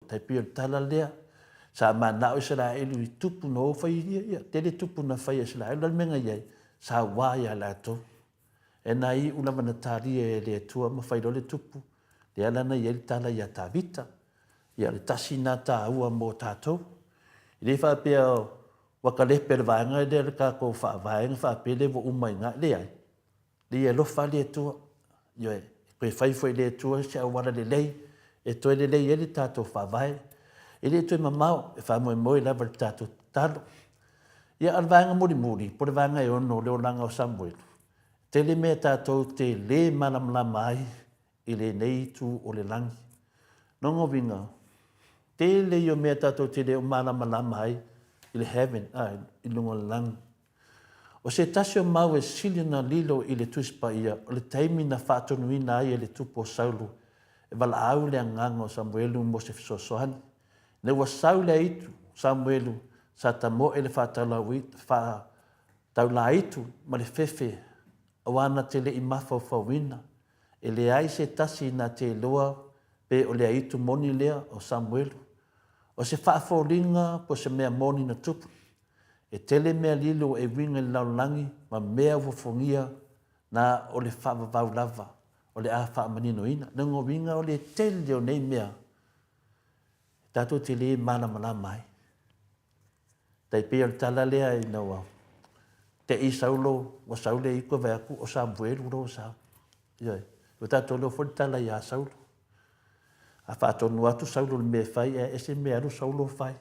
Tai pei o le tala lea, sa manao Isaraelu i tupu na o fai ia, ia, tele tupu na fai e Isaraelu, o le a le mea na i ai? Saua ia latou. E na iu lava na talia e le Atua ma fai loa le tupu, lea la na i ai le tala ia Tavita. Ia o le tasi lena taua mo tatou. E le faapea ua kalepe le vaega lea le tatou faavae na faapea lea ua uma ai i ina. Leai. Leai e alofa lava le Atua. Ioe. E toe fai foi e le Atua se auala lelei e toe lelei ai le tatou faavae. E le toe mamao, e faamoemoe lava i le tatou tatalo. Ia, a o le vaega mulimuli, po o le vaega e ono o le olaga o Samuelu, e tele mea tatou te le malamalama ai i lenei itu o le lagi. Lona uiga, tele ia o mea tatou te le o malamalama ai i le heaven, a, i luga o le lagi. O se tasi o mau e sili ona lilo i le Tusi Paia, o le taimi na faatonuina ai e le tupu o Saulo e valaau le agaga o Samuelu mo se fesoasoani. Ina ua sau le aitu, Samuelu, sa tamoe le faataulaitu ma le fefe aua na te le i mafaufauina, e leai se tasi na te iloa pe o le aitu moni lea o Samuelu. O se faafoliga po o se mea moni na tupu. E tele mea lilo e uiga i le lalolagi ma mea ua fogia na o le faavavau lava o le a faamaninoina. Lona uiga o le tele o nei mea tatou te le malamalama ai. Tai pei o le tala lea ina ua tei Saulo, ua sau le aitu vaai atu o Samuelu lea ua sau. Ioe. Ua tatou iloa foi le tala ia Saulo. A faatonu atu Saulo i le mea e fai, ae ese le mea e alu Saulo fai.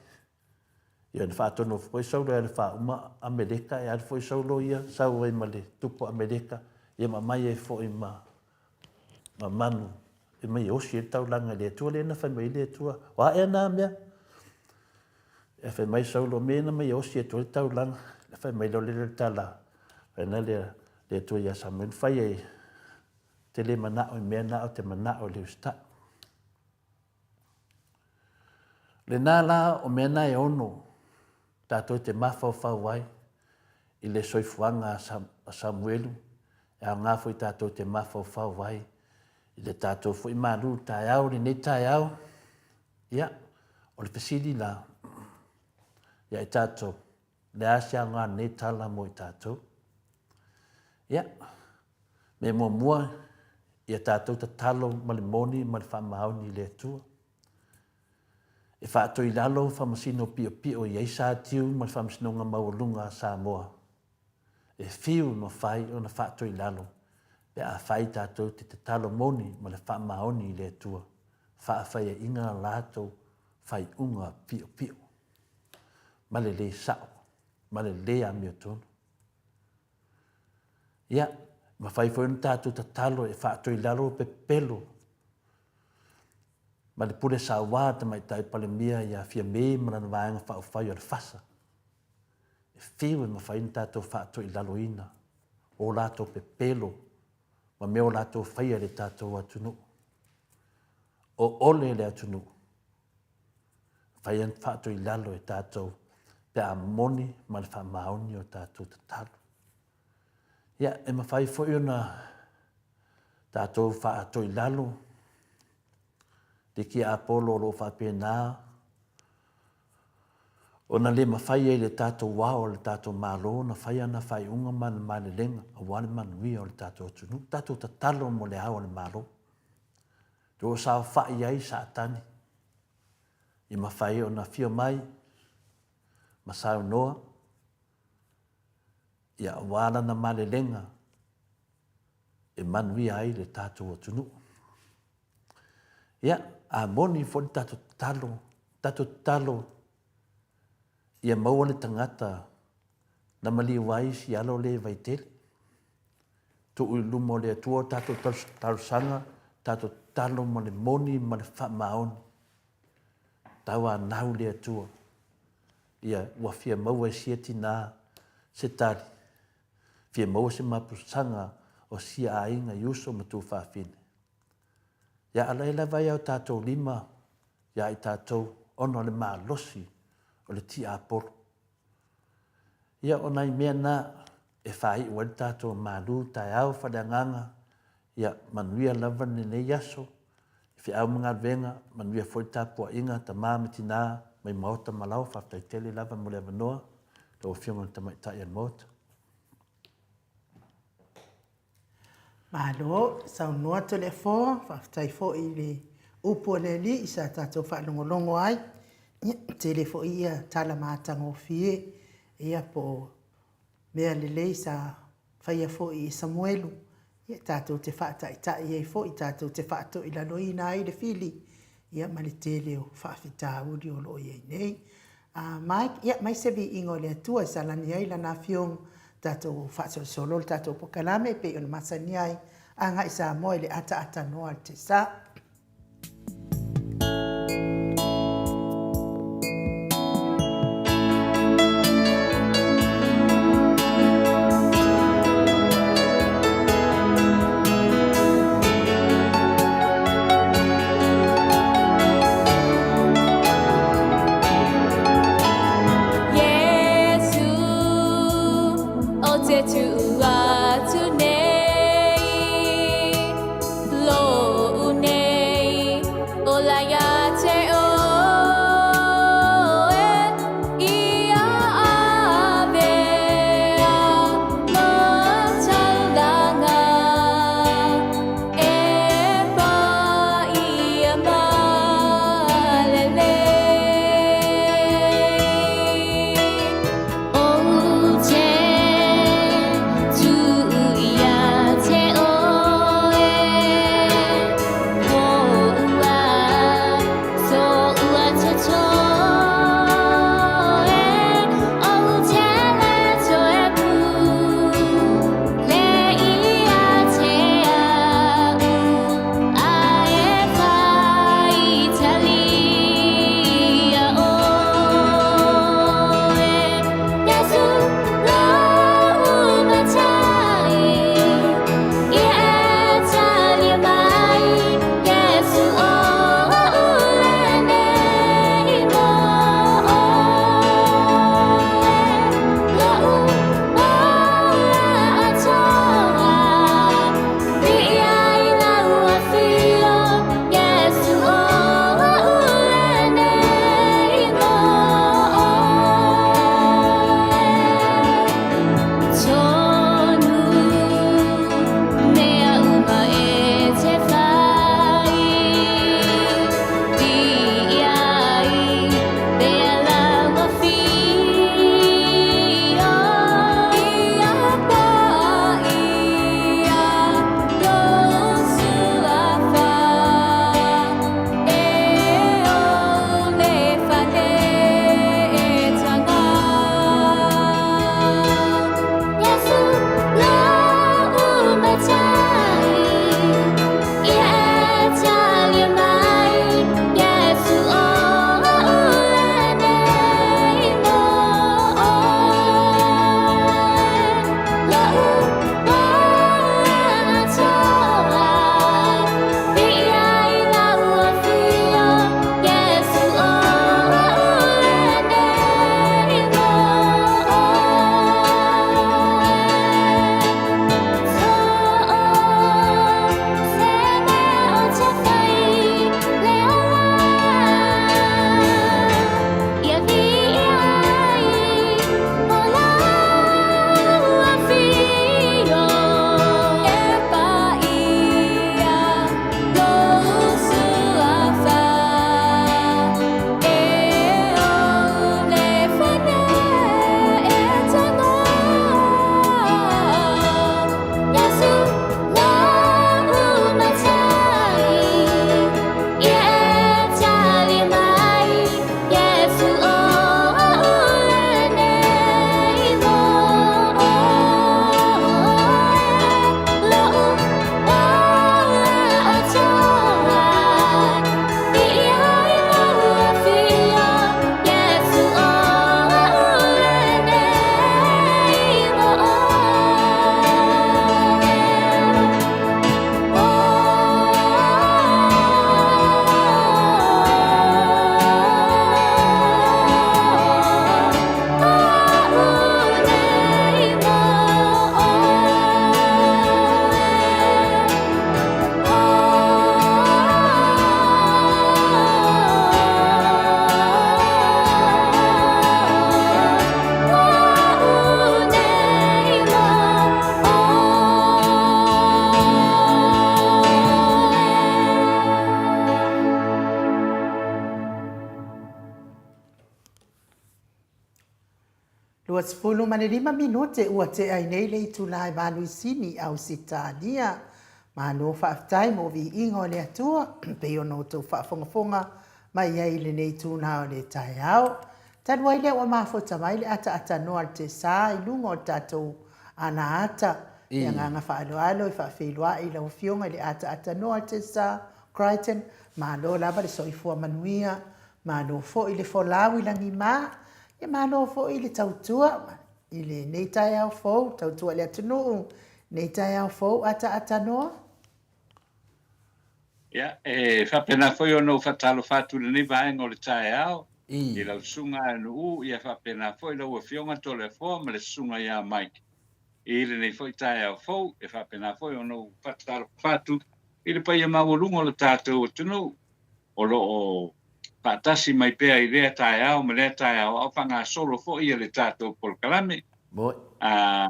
Ia na faatonu foi Saulo e alu e faauma Ameleka, e alu foi Saulo ia sau ai ma le tupu o Ameleka, ia ma aumai ai foi ma ma manu e mai e osi ai le taulaga i le Atua lea na fai mai ai le Atua, o a ea na mea? E fai mai Saulo, mea na mai e osi atu ai le taulaga. E fai mai loa le tala, fai na le le Atua ia Samuel, fai ai, te le manao i mea na, o te manao i le usitai. Lena la o mea na e ono tatou te mafaufau ai i le soifuaga a Samuelu, e aoga foi tatou te mafaufau ai i le tatou foi malu taeao lenei taeao. Ia, o le fesili la ia i tatou, le a se aoga lenei tala mo i tatou? Ia, mea muamua, ia tatou tatalo ma le moni ma le faamaoni i le Atua. E faatoilalo faamasino piopio i ai satiu ma le Faamasinoga Maualuga a Samoa. E fiu ma fai ona faatoilalo pe a fai tatou te tatalo moni ma le faamaoni i le Atua, faafaiaina latou faiuga piopio ma le le sao ma le le amiotonu. Ia, mafai foi ona tatou tatalo e faatoilalo pepelo ma le pule saua a Tamaitai Palemia ia Fiame ma lana Vaega Faaupufai o le FASA. E fiu e mafai ona tatou faatoilaloina o latou pepelo ma mea o latou faia i le tatou atunuu. O ole le atunuu. Mafai ona faatoilalo e tatou pe a moni ma le faamaoni o tatou tatalo. Ia, e mafai foi ona tatou faatoilalo le tiapolo o lo o faapena ona le mafai ai le tatou ao o le tatou Malo ona fai ana faaiuga ma ana malelega aua le manuia o le tatou atunuu. Tatou tatalo mo le ao o le Malo. O lo o saofai ai Satani i mafai ona afio mai ma saunoa ia aua lana malelega e manuia ai le tatou atunuu. Ia, a moni foi le tatou tatalo, tatou tatalo ia maua le tagata na maliu ai si alo le Vaitele. Tuu i luma o le Atua o tatou talosaga, tatou tatalo ma le moni ma le faamaoni. Tauanau le Atua. Ia, ua fia maua e sia tinā se tali, fia maua se mapusaga o sia aiga i uso ma tuafafine. Ia ala ai lava ia o tatou lima ia i tatou ona o le malosi o le tiapolo. Ia o nai mea na e faaiu ai le tatou malu taeao faaleagaga, ia manuia lava lenei aso. I feau ma galuega, manuia foi le tapuaiga, tama ma tina mai maota ma laoa, faafetai tele lava mo le avanoa, lau Afioga i le Tamaitai o le Maota. Malo saunoa Toleafoa, faafetai foi i le upu a le Alii sa tatou faalogologo ai. Ia, tele foi ia tala matagofie, ia po o mea lelei sa faia foi e Samuelu, ia tatou te faataitai ai foi, tatou te faatoilaloina ai le fili, ia ma le tele o faafitauli o lo o i ai nei. Mike, ia aumai se viiga o le Atua e salani ai Lana Afioga, tatou faasolosolo le tatou polokalame e pei ona masani ai, Agai Samoa i le ataatanoa a le tiasa. 25 minute ua tea ai nei le itula e valuisini i Ausetalia. Malo faafetai mo viiga o le Atua e pei ona outou faafogafoga mai ai i lenei itula o le taeao. Talu ai lea ua mafuta mai le ataatanoa a le Tesa i luga o le tatou alaata. I le agaga faaaloalo e faafeiloai i lau Afioga i le ataatanoa a le Tesa Crichton, malo lava le soifua manuia, malo foi le folau i lagima, ia malo foi le tautua i lenei taeao fou, tautua i le atunuu, lenei taeao fou ataatanoa. Ia, e faapena foi ona ou faatalofa atu i lenei vaega o le taeao i lau Susuga Aenu'u, ia faapena foi lau Afioga Toleafoa ma le Susuga ia Mike i lenei foi taeao fou. E faapena foi ona ou faatalofa atu i le paia maualuga o le tatou atunuu o lo o faatasi mai pea i lea taeao ma lea taeao a o faagasolo foi le tatou polokalame. A,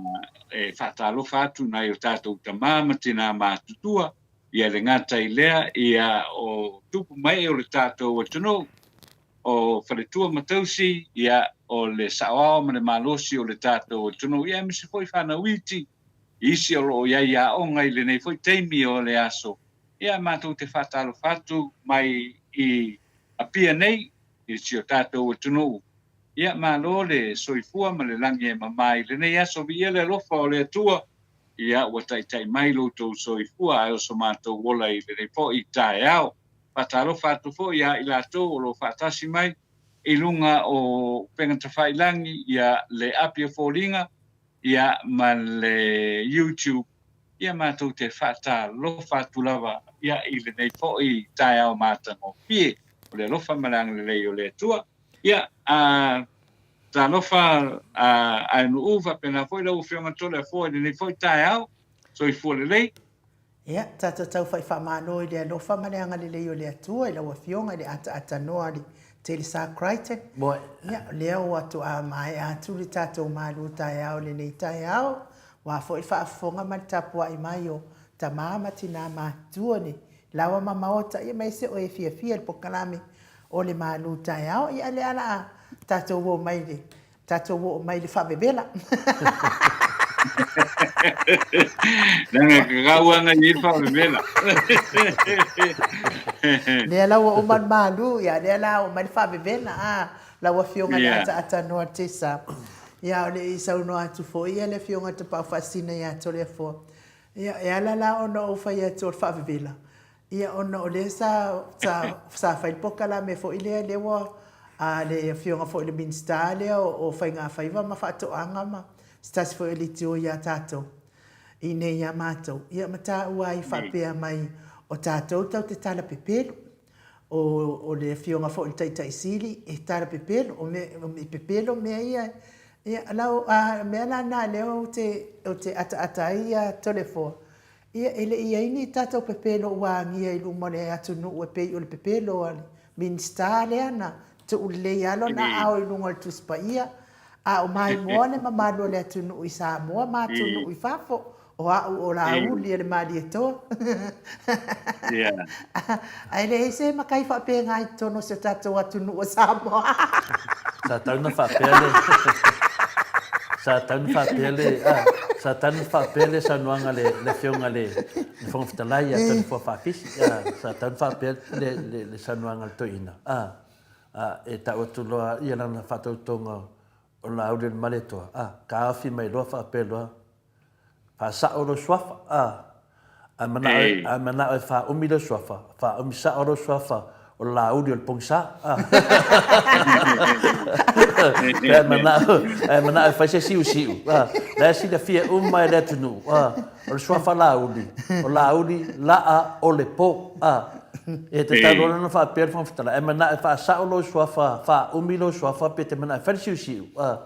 e faatalofa atu i nai o tatou tama ma tinā matutua, ia e le gata i lea, ia o tupu ma ee o le tatou atunuu, o faletua ma tausi, ia o le saoao ma le malosi o le tatou atunuu, ia aemaise foi fanau iti, isi o lo o i ai i aoga i lenei foi taimi o le aso. Ia matou te faatalofa atu mai i Apia nei, i si o tatou atunuu. Ia malo le soifua ma le lagi e mama i lenei aso viia le alofa o le Atua, ia ua taitai mai lo outou soifua ae o so matou ola i lenei foi taeao. Faatalofa atu foi ia i latou o lo o faatasi mai i luga o upega tafailagi, ia le api o foliga, ia ma le YouTube, ia matou te faatalofa atu lava ia i lenei foi taeao matagofie o le alofa ma le agalelei o le Atua. Ia, a talofa a Aenuu faapena foi lau Afioga Toleafoa i lenei foi taeao. Soifua lelei. Ia, tatou tau fai faamalo i le alofa ma le agalelei o le Atua i lau Afioga i le ataatanoa a le Telesa Crichton. Ia, o lea ua toa maea atu le tatou malu taeao i lenei taeao, aua foi le faafofoga ma le tapuai mai o tama ma tina matutua le lawa ma maota, ia ma ese oe e fiafia i le polokalame o le malu taeao. Ia, o lea o le a tatou o mai i le Tatou oo mai i le faavevela. Leaga e kakau ana i le faavevela. Lea la ua uma le malu, ia lea la oo mai le faavevela, a, lau Afioga i le Ataatanoa Tessa. Ia, o le i saunoa atu foi le Afioga i le Tapaau Faasisina ia Toleafoa. Ia, e ala la ona ou fai atu o le faavevela, Ia ona o lea sa sa sa fai le polokalame foi lea lea ua a le afioga foi i le Minisita lea o Faigafaiva ma Faatoaga ma se tasi foi o litio ia tatou i inei ia matou, ia ma taua ai faapea mai o tatou tatou te tala pepelo. O o le afioga foi i le Taitai Sili e tala pepelo, o mea e pepelo mea ia. Ia lau a mea la na lea ou te ou te ataata ai ia Toleafoa, Ia, e le i i ai ni tatou pepelo ua agia i luma o le atunuu e pei o le pepelo a le Minisita lea na tuu lelei lava lona aao i luga o le Tusi Paia, a o maimoa le mamalu o le atunuu i Samoa ma atunuu i fafo, o au o Laauli o le Malietoa. Ae leai se matai faapena i totonu o si o tatou atunuu o Samoa. Sa tau na faapea le Sa tau na faapea le a Sa tau na faapea le saunoaga a le le Afioga i le Fofoga Fetalai ia Toleafoa Faafisi a sa tau na faapea le le le saunoaga a le toeaina a a e tau atu loa ia lana faatautoga o Laauli o le Malietoa a taofi mai loa faapea loa Faasao lou suafa, a. A manao e, a manao e faaumi lou suafa, faaumi sao lou suafa o le Laauli o le pogisa, a. Pe a manao, a manao e fai se siusiu, a. La e silafia uma e le atunuu, a. O le suafa Laauli, o Laauli, laa o le po, a. E tatau loa ona faapea le Fofoga Fetalai, a manao e faasao lou suafa, faaumi lou suafa pe te manao e fai le siusiu, a.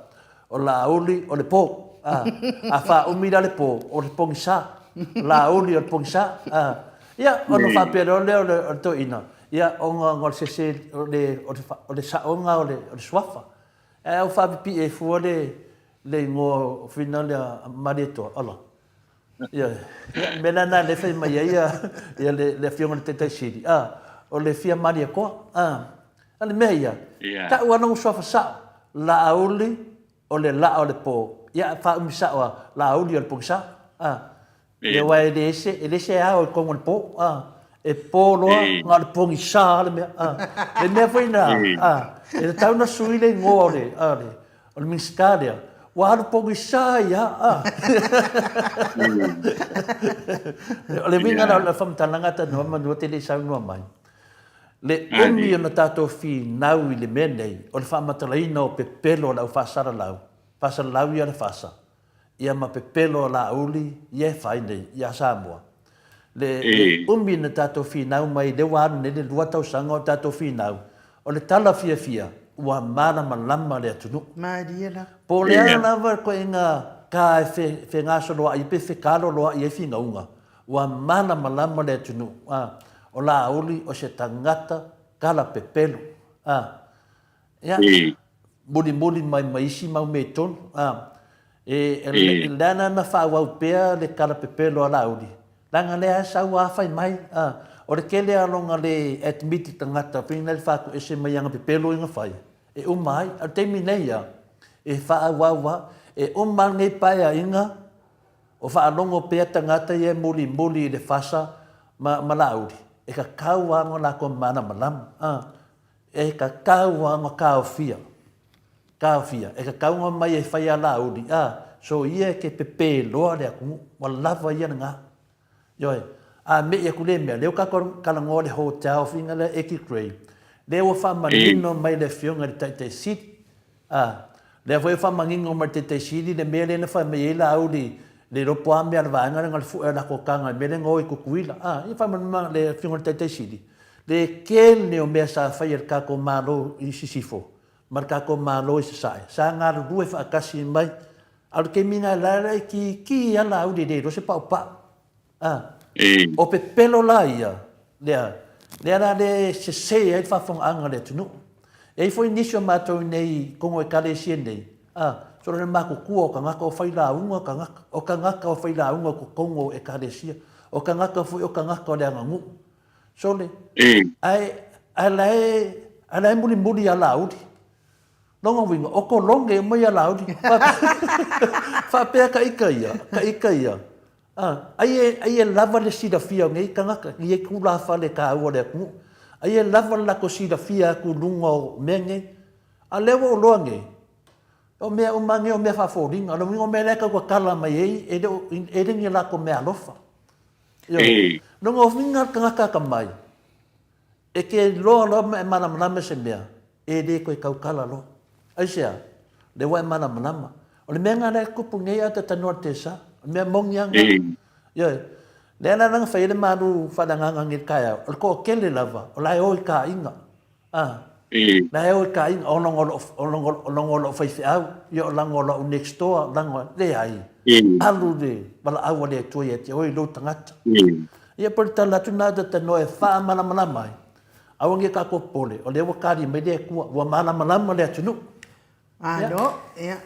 O Laauli o le po, a. A faaumi la le po, o le pogisa. Laauli o le pogisa, a. Ia, ona faapea loa lea o le, o le toeaina, ia, ona o le sese, o le, o le, o le saoga o le, o le suafa. Ae au faapipii ai fua le, le igoa o whina lea a Malietoa, ala. Ia, ia, mea la na lea fai mai ai ia, ia le, le afioga i le Taitai Sili, a, o le fia Malietoa, a. A le mea ia, yeah. Tau ana suafa sao, Laauli. O le laa o le po, ia faaumi sao a Laauli o le pogisa, a. Ia aua e le ese, e le ese ao i totonu o le po, a. E po loa, na o le pogisa lava le mea, a. Le mea foi lena, a, e tatau ona sui le igoa o le, a, le, o le Minisita lea, ua alu pogisa ai lava, a. O le uiga lena o le faamatalaga talanoa manu te le i saunoa mai. Le umi ona tatou finau i le mea nei o le faamatalaina o pepelo o le au faasalalau, faasalalau ia le fasa, ia ma pepelo a Laauli ia e fai nei ia Samoa. Le, le umi na tatou finau mai lea ua alu nei le lua tausaga o tatou finau, o le tala fiafia ua malamalama le atunuu. Malie la. Po o le a lava le koiga ka e fe, fegasoloai ai pe fekaloloai ai finauga, Ua malamalama le atunuu, a, o Laauli o se tagata kalapepelo, a. Ia, mulimuli mai ma isi mau metonu, a. E, e, leaga na faaauau pea le kalapepelo a Laauli, leaga lea e sau a fai mai, a. O le tele a longa le admit i tagata, pei na le faatuese mai ana pepelo i na fai, e uma ai. A o le taimi nei a, e faaauau a, e uma lenei paeaiga, O faalogo pea tagata ia e mulimuli i le fasa ma, ma Laauli, e kakau a ngo lakou malamalama, a, e kakau a ngo kaofia, kaofia, e kakau ngo mai e fai a Laauli, a, so ia e ke pepe loa le atunuu, ua lava ia lena. Ioe, a meʻi aku lea mea, lea ua kakou talanoa le hotel finga lea Eki Gray, lea ua faamanino mai le afioga i le Taitai Sili, A, lea foi e faamanino mai le Taitaisili le mea lea na fai mai ai Laauli le iloa po a mea a le vaega lea na le fue a latou taga i le mea lea na o i Tutuila. A, ia faamanino le Afioga i le Taitaisili le tele o mea sa fai e le tatou Malo i Sisifo ma le tatou Malo i Sasae, sa galulue faatasi mai. A o le taimi lena la e itiiti lava Laauli e le iloa se paupau. A, o pepelo la ia, lea, lea la lea e sese ai le faafofogaaga a le atunuu. E i ai foi nisi o matou i inei i totonu o Ekalesia nei, a, solo le matutua o tagata o failauga tagata, o tagata o failauga i totonu o Ekalesia, o tagata foi o tagata o le aganuu. Sole, ae, ae la e, ae la e mulimuli ia Laauli. Lona uiga, o kolone uma ia Laauli. Faapea ka ika ia, ka ika ia. A, ai e, ai e lava le silafia o nei tagata, i nei tulafale taua o le atunuu. Ai e lava le latou silafia atu i luga o mea nei. A lea ua ou iloa nei, o mea uma nei o mea faafoliga. O le uiga o mea la e tau tatala mai ai, e le o, e le ni a latou meaalofa. Ioe. Lona uiga le tagata atamai, e te iloa loa ma e malamalama i se mea, E le toe tautala loa. Aisea? Lea ua e malamalama. O le mea lena lea e tupu nei a talanoa i le TSA. O le mea moni lava lena. Ioe. Lea la na fai ai le malu faaleagaga nei i le taeao, o le toatele lava o la e o i taaiga. A. La e o i taaiga, o lona o lona o lou faifeau, ia o lona o lou next door, o lona, leai. Alu le valaau a le Atua ia te oe i lou tagata. Ia po o le tala atu lena a talanoa e faamalamalama ai. Aua ne i tatou popole, o lea ua tali mai le Atua, ua malamalama le atunuu. Malo, ia,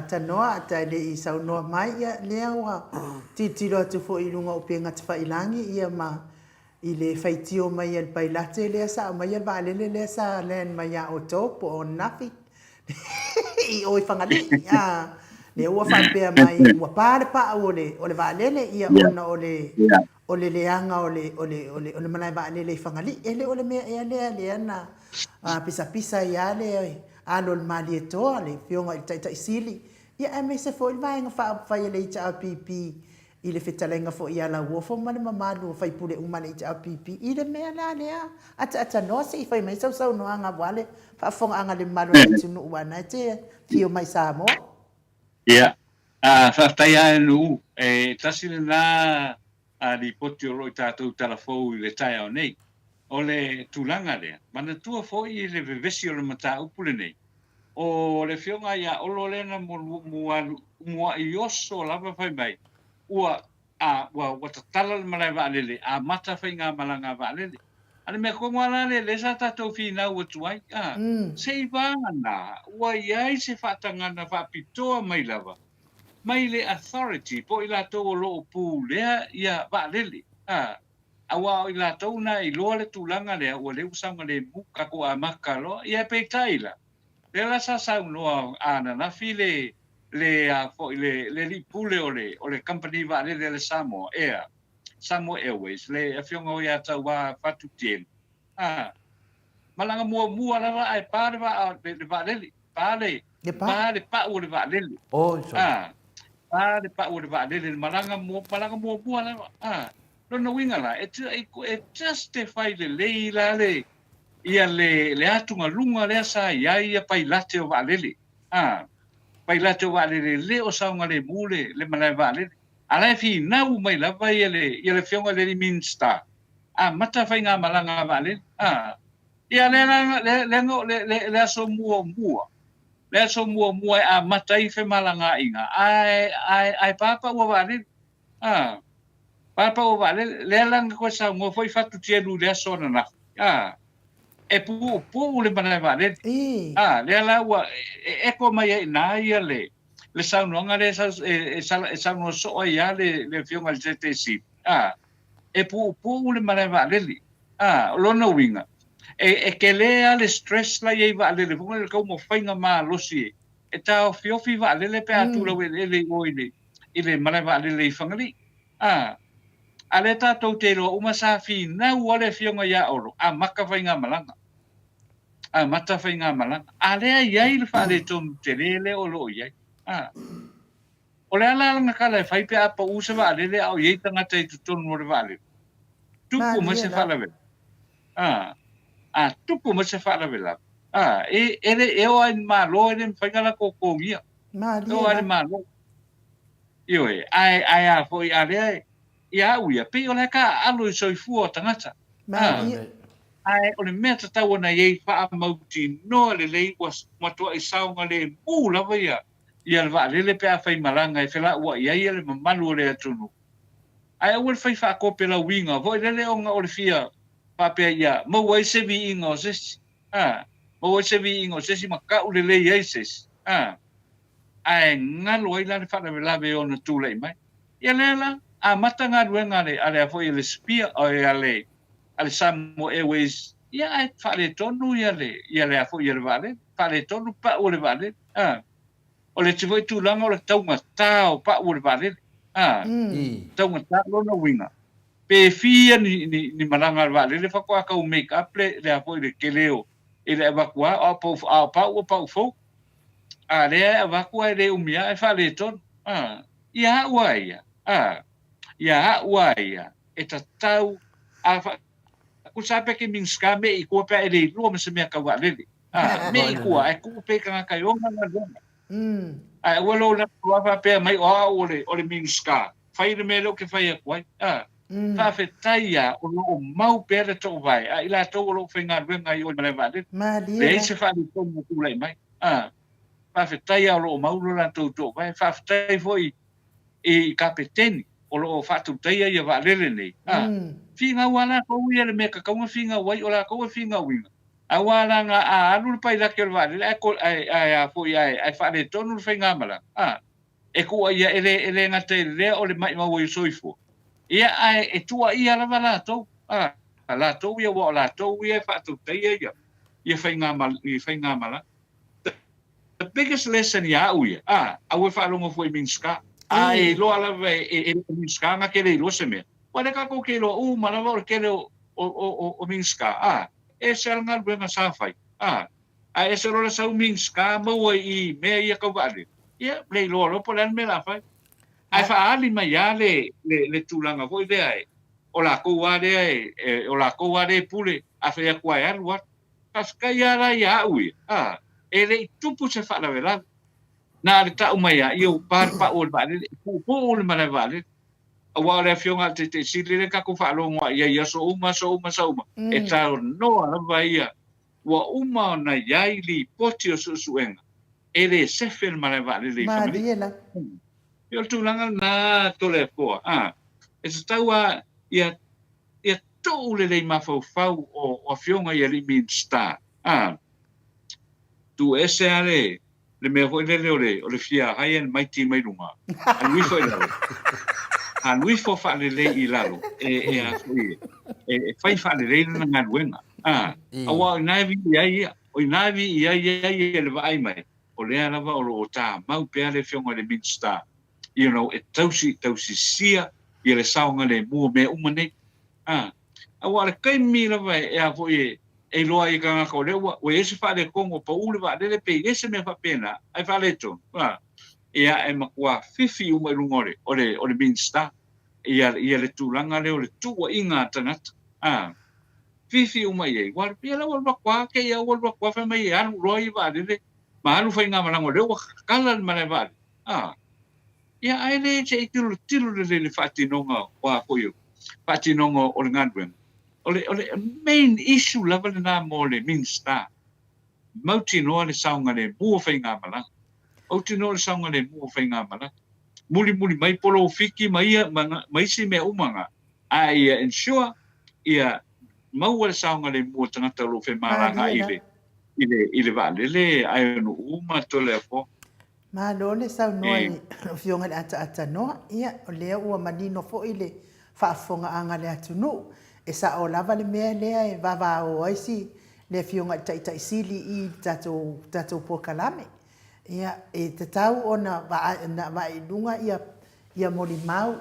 tanoa a ta le i saunoa mai, ia, lea ua tilotilo atu foi i luga o upega tafailangi, ia, ma i le faitio mai a le pailate lea sa aumaia le vaalele lea sa land mai ia outou po o ananafi i o i Fagalii, a, lea ua faapea mai ua pa le pau o le, o le vaalele, ia, ona o le, O le leaga o le, o le, o le, o le malae vaalele i Fagalii, e le o le mea ea lea lea na pisapisa ai lava le alo o le Malietoa, le Afioga i le Taitai Sili, ia aemaise foi le Vaega Faaupufai a le HRPP i le fetalaiga foi ia Lauofo ma le mamalu o faipule uma a le HRPP i le mea la lea ataatanoa se i fai mai sau saunoaga aua le faafofogaaga a le mamalu o le atunuu aua na e te afio mai Samoa. Ia, faafetai lava e Nu'u. E tasi lena lipoti o lo o i tatou talafou i le taeao nei. O le tulaga lea, manatua foi i le vevesi o le mataupu lenei, o le afioga ia Olo lea na muai oso lava fai mai, ua A, ua, ua tatala le malae vaalele, amata faigamalaga a vaalele. A le mea tonu lava la lea, lea sa tatou finau atu ai, a, se i vagana ua i ai se faatagana faapitoa mai lava mai le authority po o i latou o lo o pulea ia vaalele, a, aua o i latou na e iloa le tulaga lea, ua lea ua saogalemu, tatou amata loa. Ia peitai la, Lea la sa saunoa ananafi le le a foi le le alii pule o le o le kamupani vaalele a le Samoa Air, Samoa Airways, le afioga o ia Tauā Fatu Tielu, a malaga muamua lava ae pa le vaa le vaalele, pa le pa le pau o le vaalele. Oi sole. A pa le pau o le vaalele le malaga mua malaga muamua lava. A lona uiga la e e justify lelei la le ia le le atugaluga lea sa i ai ia pailate o vaalele. A pailate o vaalele le o saogalemu le le malae vaalele. A la e finau mai lava ia le ia le afioga i le alii Minista amata faigamalaga a vaalele. A ia lea la lea lea le le le aso muamua le aso muamua e amata ai femalagaaiga ae ae ae pa paua vaalele. A pa paua vaalele lea la na toe saunoa foi Fatu Tielu i le aso ananafi. A e puupuu le malae vaalele. A lea la ua e eko mai ai i ina ia le le saunoaga lea e e saunoa soo ai lava le le Afioga i le Taitai Sili. A e puupuu le malae vaalele. A o lona uiga, e e tele lava le stress la e i ai i vaalele foi lea le taumafaiga malosi e taofiofi vaalele pe a tu laueleele i o i le i le malae vaalele i Fagalii. A a lea tatou te iloa uma sa finau lava le Afioga ia Olo, amata faigamalaga. Amata faigamalaga. A lea e i ai le faaletonu tele lea o lo o i ai. A O le a la lana tala e fai pe a pau se vaalele a o i ai tagata i totonu o le vaalele? Tupu mai se faalavelave. A, a tupu mai se faalavelave, a, e, e le, e oo lava i le Malo e le mafai ona latou totogia. E oo lava i le Malo. Ioe, ae, ae a foi, a lea e, ia au ia, pei o la e taaalo i soifua o tagata. A, ae o le mea tatau ona i ai faamautinoa lelei ua matuai saogalemu lava ia, ia le vaalele pe a faimalaga e felauai ai le mamalu o le atunuu. Ae aua le fai faatopelauiga foi lele ona o le fia faapea ia maua ai se viiga o se isi, a, maua ai se viiga o se isi ma tau lelei ai se isi, a, ae galo ai la le faalavelave e ono tulai mai. Ia lea la, amata galuega a le, a le a foi a le Spear, oi a le, a le Samoa Airways, ia ae faaletonu ia le, ia le a foi ia le vaalele, faaletonu pau o le vaalele. A, o le isi foi tulaga o le taugata o pau o le vaalele. A, taugata lona uiga, pe fia ni, ni, ni malaga a le vaalele faatoa tau make up le, le a foi le tele o, i le avatu lava, a o pau, a o pau o pau fou. A lea e avatu ae le umi lava ae faaletonu. A, ia au a ia, a, ia au a ia, e tatau, a fa, tusa lava pe ke Minista me i kua pe a e le iloa ma se mea tau vaalele. A, me i kua, ae tuu pea i tagata e ona galuega. Ae aua lou latou lava faapea mai o au o le, o le Minista, fai le mea lea ou te fai atu ai. A, faafetai lava o lo o mau pea le toovae a i latou o lo o faigaluega i o i malae vaalele. Leai se faaletonu o tulai mai. A, faafetai lava o lo o mau lo latou toovae. Faafetai foi i kapeteni o lo o faatautaia ia vaalele nei. A, finau lava latou ia le mea e tatau ona finau ai, o latou e finauina. Aua leaga a alu le pailate o le vaalele ae ae ae a foi ae ae faaletonu le faigamalaga, a, e tuuaia e le e le gata i lea o le maimau ai o soifua, ia ae e tuuaia lava latou, a, latou ia aua o latou ia e faatautaia ia ia faigamalaga faigamalaga. The biggest lesson ia au ia, a, aua e faalogo fua i Minista, a e iloa lava e e e le Minista na te le iloa se mea. Aua o lea tatou te iloa uma lava o le tele o o o o Minista, a, Ese a le galuega sa fai, a, ae ese loa le sau Minista maua i mea ia tau vaalele, ia, le iloa loa po o le a le mea o le a fai. Ae faaali mai lava le, le, le tulaga foi lea e, o latou lava lea e, e, o latou lava lea e pule, a fai atu lava e alu, alu. Faafetai lava la ia au ia, a, e le i tupu se faalavelave. Na o le tau mai lava, ia ua pa le pau o le vaalele, e puupuu le malae vaalele. Aua o le Afioga a le Taitai Sili lea tatou faalogo lava i ai i aso uma, aso uma, aso uma, e talanoa lava ia. Ua uma ona i ai lipoti o suesuega e le sefe le malae vaalele i Fagalii. Malie la. Ia o le tulaga lena Toleafoa, a, e tatau lava ia, ia tuu lelei mafaufau o, o Afioga i alii Minisita, a, tuu ese lava le, le mea foi lele o le, o le fia high and mighty mai luga, alu ifo i lalo, alu ifo faalelei i lalo, e, e a foi, e, e fai faalelei lana galuega. A, aua o i ina e vili ai ia. O ina e viia ai ia le vaai mai, o lea lava o lo o tamau pea le Afioga i le Minisita, you know, e tausi, tausisia ia le saogalemu o mea uma nei. A, aua o le taimi lava e, e a foi e, e iloa ai e tagata o lea ua, ua i ai se faaletonu ua pau le vaalele pe i ai se mea faapena, ae faaletonu, a, ia e matua fifi uma i luga o le, o le, o le Minisita ia, ia le tulaga lea o le tuuaiga a tagata. A, fifi uma i ai, ua alu, ia la ua alu atu lava te i a ua alu atu lava fai mai e alu loa ia vaalele ma alu faigamalaga o lea ua tatala le malae vaalele. A, ia ae le se i tilotilo lelei i le faatinoga o a foi o faatinoga o le galuega. O le, o le main issue lava lena mo le Minisita, mautinoa le saogalemu o faigamalaga. Mautinoa le saogalemu o faigamalaga. Mulimuli mai polofiki ma ia ma, ma isi mea uma na, a ia ensure ia maua le saogalemu o tagata o lo o femalagaai i le, i le, i le vaalele ae ono uma Toleafoa. Malo le saunoa i le Afioga i le Ataatanoa. Ia, o lea ua manino foi le faafofogaaga a le atunuu. E sao lava le mea lea e vavao ai si le Afioga i le Taitai Sili i le tatou, tatou polokalame. Ia, e tatau ona vaai i luga ia ia molimau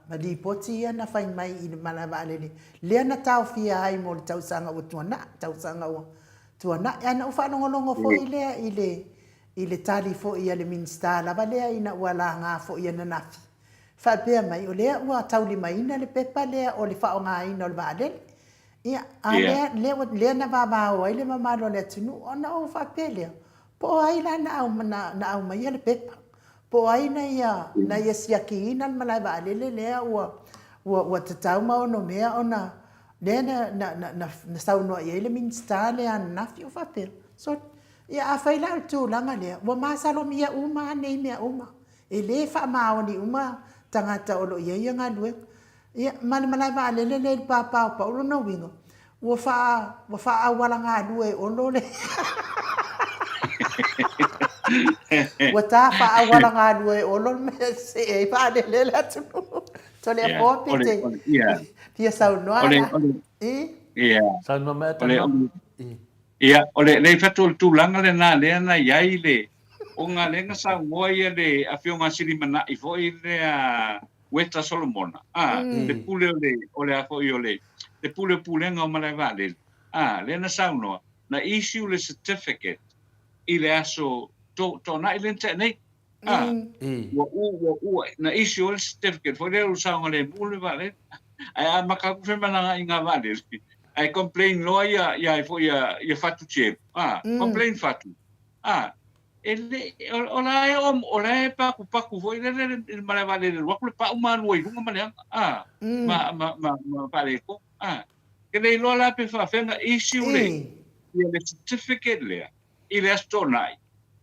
ma lipoti ia na fai mai i le malae vaalele lea na taofia ai mo le tausaga ua tuanai, tausaga ua tuanai. Ae na ou faalogologo foi lea i le i le tali foi a le Minisita lava lea ina ua laga foi ananafi, faapea mai o lea ua taulimaina le pepa lea o le faaaogaina o le vaalele. Ia, a lea, lea, lea na vavao ai le mamalu o le atunuu, ona ou faapea lea, po o ai la na, na, na aumaia le pepa? Po o ai na ia, na ia siakiina le malae vaalele lea ua, ua, ua tatau ma onomea ona, lea na, na, na, na, na saunoa i ai le Minisita lea ananafi, ou faapea, sole, Ia, afai la o le tulaga lea, ua masalomia uma lava nei mea uma. E le faamaoni uma tagata o lo o i ai ia galuega. Ia, ma le malae vaalele lea i le pāpā o Pau, lona uiga, ua faa, ua faaauala galue e Olo le Ua ta faaauala galue e Olo le mea e see ai vaalele le atunuu. Toleafoa pe te fia saunoa la. Saunoa mai Atanoa. Ia, o le, le fatu o le tulaga lena lea na i ai le, ona lea na saunoa ia le Afioga Silimanai foi lea Ueta Solomona, a, le pule o le, o le a foi o le, le pule o pulega o malae vaalele, a, lea na saunoa, na issue le certificate i le aso to, toanai lea na tea nei. A, ua u, ua u, na issue ai le certificate foi lea o le saogalemu le vaalele. Ae amata atu femalagaaiga vaalele, ae complain loa ia, ia ai foi ia, ia Fatu Jeb. A, complain Fatu. A, e le, o, o la e, o la e pakupakupatu foi lele i le malae vaalele alu atu le pau ma alu ai i luga ma leaga. A, ma, ma, ma, ma faaletonu. A, ke le iloa la pe faafefea ona issue le, ia le certificate lea i le Aso Toonai,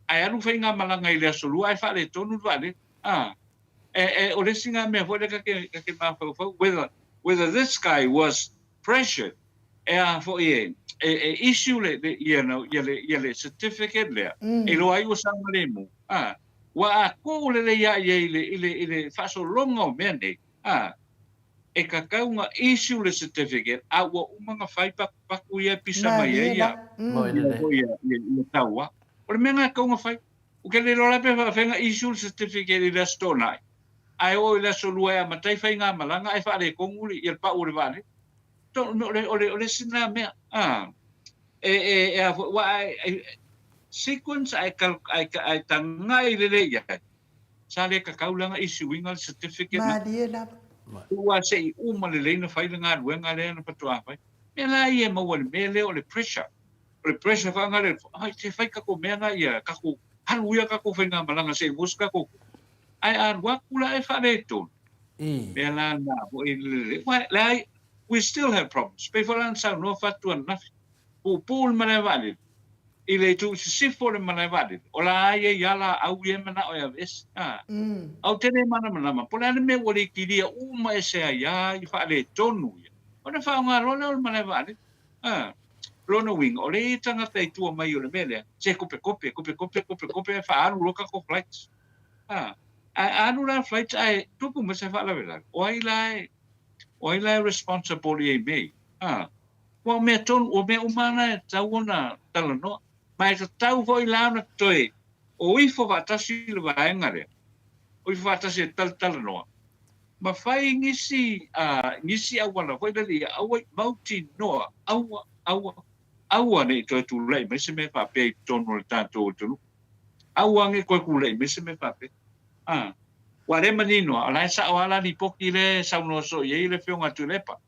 ae alu faigamalaga i le Aso Lua ae faaletonu le vaalele. A, e, e, o le isi na mea foi lea ta te, ta te mafaufau, whether, whether this guy was pressured, e a foi e, e, e issue le, le, you know, ia le, ia le certificate lea, e iloa ai ua saogalemu. A, ua a kū lelei lava i ai i le, i le, i le faasologa o mea nei, a, e tatau ona issue le certificate a ua uma ona fai pakupaku ia e pisa mai ai ia, ia, foi ia, ia, ia tauā. O le mea lena e tatau ona fai. Ou te le iloa la pe faafefea ona issue le certificate i le Aso Toonai, ae oo i le Aso Lua e amata ai faigamalaga ae faaletonu le, ia le pau o le vaalele. O le, o le, o le isi lena mea, a, e, e, e a foi, ua, e, sequence ae, ae, ae tagai lelei i ai, sa le tatau la ona issue ina le certificate na. Malie lava. Ua se i uma lelei ona fai le galuega lea na faatoa fai. Mea la ia e maua i le mea lea o le pressure. O le pressure faagale le, ai se fai tatou mea na ia, tatou alu ia tatou faigamalaga se i maua se tatou tupe. Ae a alu atu la e faaletonu. Mea la na foi lelei. Ua leai, we still have problems. Pei foi la na saunoa Fatu ananafi. Puupuu le malae vaalele i le itu i sisifo o le malae vaalele, o la e i ai lava laau ia e manao e aveese. A, a ou te le malamalama, po o le a le mea ua le kilia uma ese ai lava i faaletonu ia, ona faaaoga loa lea o le malae vaalele. A, lona uiga, o le tagata i tua mai o le mea lea, se kopekope, kopekope, kopekope ae faaalu loa tatou flights. A, ae alu la flights ae tupu mai se faalavelave, o ai la e, o ai la e responsible i ai mea ia? A, Ua mea tonu, ua mea uma lava na e tatau ona talanoa. Ma e tatau foi la ona toe o ifo faatasi le vaega lea, o ifo faatasi e talatalanoa ma fai nisi, nisi auala foi lele ia aua i mautinoa, aua, aua, aua ne i toe tulai mai se mea faapea i totonu o le tatou atunuu. Aua ne i toe tulai mai se mea faapea. A, ua le manino lava, o la e sao lava la lipoti lea e saunoa soo i ai le Afioga a Tuilaepa.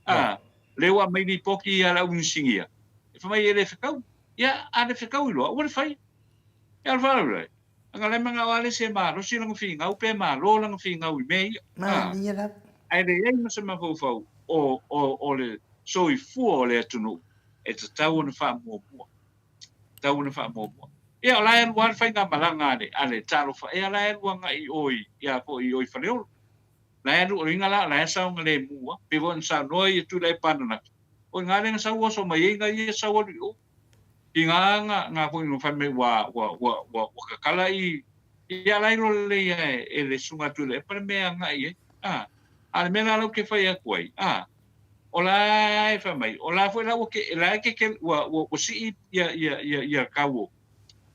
A, lea ua aumai lipoti a le au inisinia, e fai mai e le fetau. Ia, a le fetau loa, aua le faia. Ia, o le faalavelave, leaga o la e manao lava le isi e malosi lana finau pe malo lana finau i mea ia. A, Manaia lava. ae leai ma se mafaufau o, o, o le soifua o le atunuu e tatau ona faamuamua. Tatau ona faamuamua. Ia, o la e alu lava le faigamalaga a le, a le Talofa Air la e alu agai i o i, ia foi i o i Faleolo. La e alu, o le uiga la, o la e saogalemu lava. Pei foi ona saunoa ia Tuilaepa ananafi, o i ina lea na sau oso mai ai nai ia sau alu i o. Tiga na, na foi na fai mai ua, ua, ua, ua, ua kakala i, ia la e iloa lelei lava e, e le Susuga Tuilaepa le mea e agai i ai. A, a o le mea la lea ou te fai atu ai, a, o la e fai mai, o la foi la ua ke, la e keke, ua, ua, ua sii ia, ia, ia, ia tau o,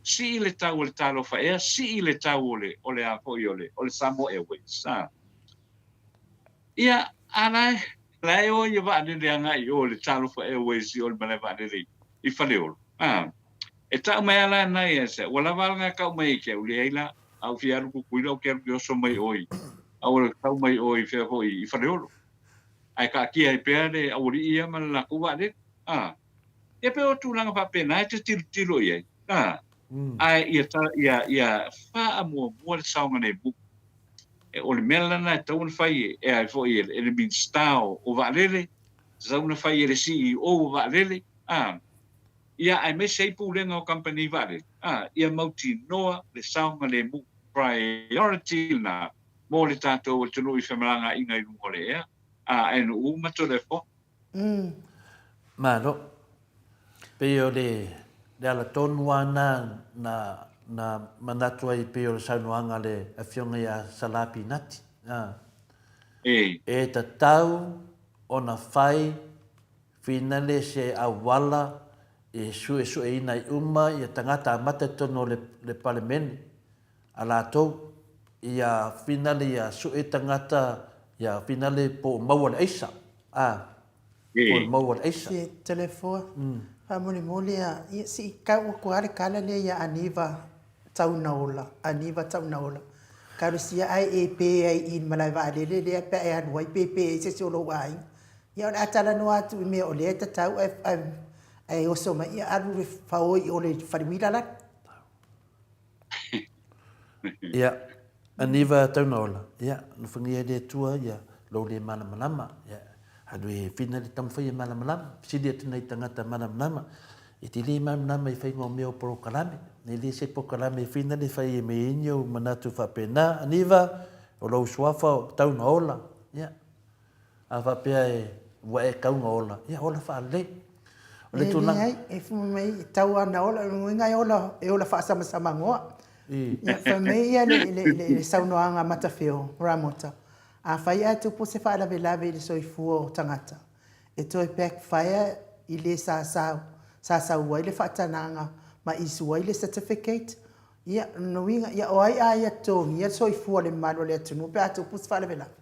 sii le tau o le Talofa Air, sii le tau o le, o le a foi o le, o le Samoa Airways. A. Ia, a la e, la e o ia vaalele agai i o i le Talofa Airways i o i le malae vaalele i Faleolo. A. E tau mai lava la na ia se, ua lava a lena tau mai ai ke au, leai la, a ou fia alu Tutuila ou te alu ke oso mai o i, a ua tau mai o i fea foi i Faleolo. Ae taatia ai pea le aualii ia ma le latou vaalele. A. Ia pei o tulaga faapena e te tilotilo i ai, a, ae ia, ia, ia faamuamua le saogalemu. E, o le mea lena e tatau ona fai e, e ai foi e, e le Minisita o, o Vaalele, tatau ona fai e le CEO o Vaalele, a, ia aemaise ai pulega o kamupani vaalele, a, ia mautinoa le saogalemu, priority lena mo le tatou atunuu i femalagaaiga i luga o le ea, a, ae nuu ma Toleafoa. Malo. Pei o le le ala tonu lava na na na manatu ai pei o le saunoaga a le Afioga ia Salā Pinati. A. E. E tatau ona fai finale se auala e suesueina ai uma ia tagata amata i totonu o le le Palemene a latou ia finale ia sue tagata ia finale po o maua le aisa a po o maua le aisa. Se Toleafoa, faamolemole a, ia se i kau atu lava le kala lea ia Aniva Taunaola, Aniva Taunaola. Talosia ae e pe ai i le malae vaalele lea pe a e alu ai pe pe ai se isi o lou aiga. Ia o le a talanoa atu i mea o lea e tatau ae, ae, ae oso mai ia alu le faoi i o le fale uila lale. Ia, Aniva Taunaola, ia, alofagia e le Atua ia lou le malamalama. Ia, alu e whina le taumafai e malamalama, fesili atu nai tagata malamalama, e te le malamalama i faiga o mea o polokalame. E le se polokalame e whina le fai e me ini ou manatu faapena. Aniva, o lou suafa o Taunaola, ia, A faapea e ua e tau na ola, ia ola faalelei. O le tulaga. E leai, e fai mai e tau lava na ola, o lona uiga e ola, e ola faasamsamagoa. Ia, fai mai ia le, le, le, le saunoaga a Matafeo Ramota, afai ae tupu se faalavelave i le soifua o tagata, e toe backfire i le sa sau, sa sau ai le faatanaga ma issue ai le certificate, ia, o lona uiga, ia o ai a ia totogia le soifua o le mamalu o le atunuu pe a tupu se faalavelave?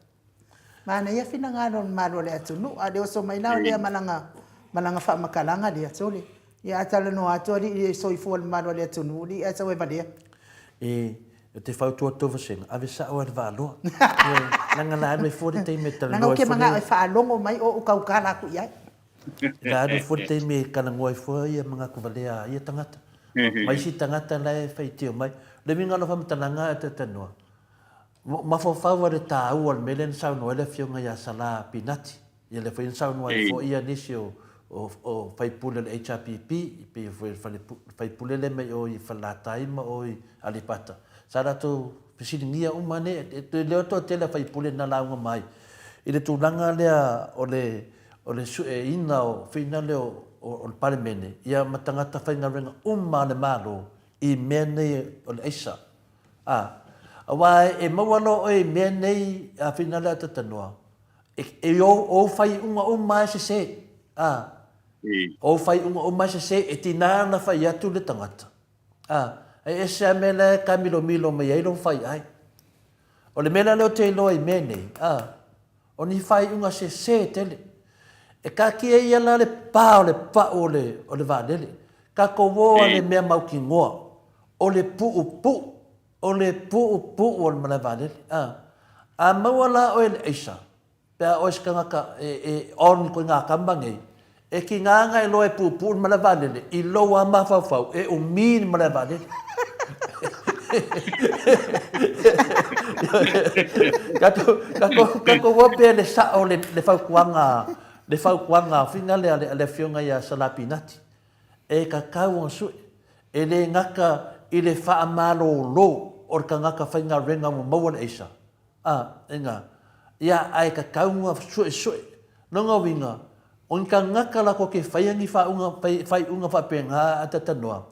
Manaia finagalo o le mamalu o le atunuu, a le oso mai la o lea ma lana, ma lana faamatalaga lea, sole, ia a talanoa atu alii i le soifua o le mamalu o le atunuu, alii ae sau e valea. E, ou te fautua atu Vasega, ave sao lava i le vaaloa. Ioe, leaga la alu ai fua le taimi e talanoa ai fua le. Leaga ou te manao e faalogo mai o ou tautala atu i ai. La alu ai fua le taimi e talanoa ai fua ia manatu valea a ia tagata. Ma isi tagata la e faitio mai. O le uiga o lau faamatalaga e talanoa, Mafaufau a le taua o le mea lea na saunoa ai le Afioga ia Salā Pinati, ia lea foi na saunoa ai foi ia nisi o o faipule o le HRPP, pei foi o le faipule lea mai o i Falelatai ma o i Aleipata, sa latou fesiligia uma nei, e le o toatele a faipule na lauga mai i le tulaga lea o le o le sueina o fina lea o le Palemene ia ma tagata faigaluega uma a le Malo i mea nei o le aisa. Ā, aua e maua loa oe i mea nei a whina le atatanoa, e, e i ou, ou whaiunga uma e sese. Ā, O ou faaiuga uma e sese, e tinā ana whai atu le tagata. Ā, e ese a mea la e kamilomilo mai ai lou faiai. O le mea la lea ou te iloa i mea nei, ā, o ni faaiuga sese tele. E kakia ia la le pā o le pau o le, o le vaalele. Kakou o a le mea mautinoa, o le puupuu, o le puupuu o le malae vaalele. Ā, a maua la oe i le aisa, Pe a oe se tagata e on koe ngā kama nei, e ki ngā anga e loa e pūpū le malae vaalele, i lou a mafaufau e umi le malae vaalele. Katou, katou, katou o pea le sao le, le fautuaga, le fautuaga whina lea a le afioga ia Salapinati. E kakau ona sue, e le gata i le whaamalolo o le tagata whaingaluega ua maua le aisa, A, ina, ia ae kakaunga suesue. Nonga uiga, o ni kangaka la ko ke whaia ni whaunga, whaiunga whapena a tatanoa.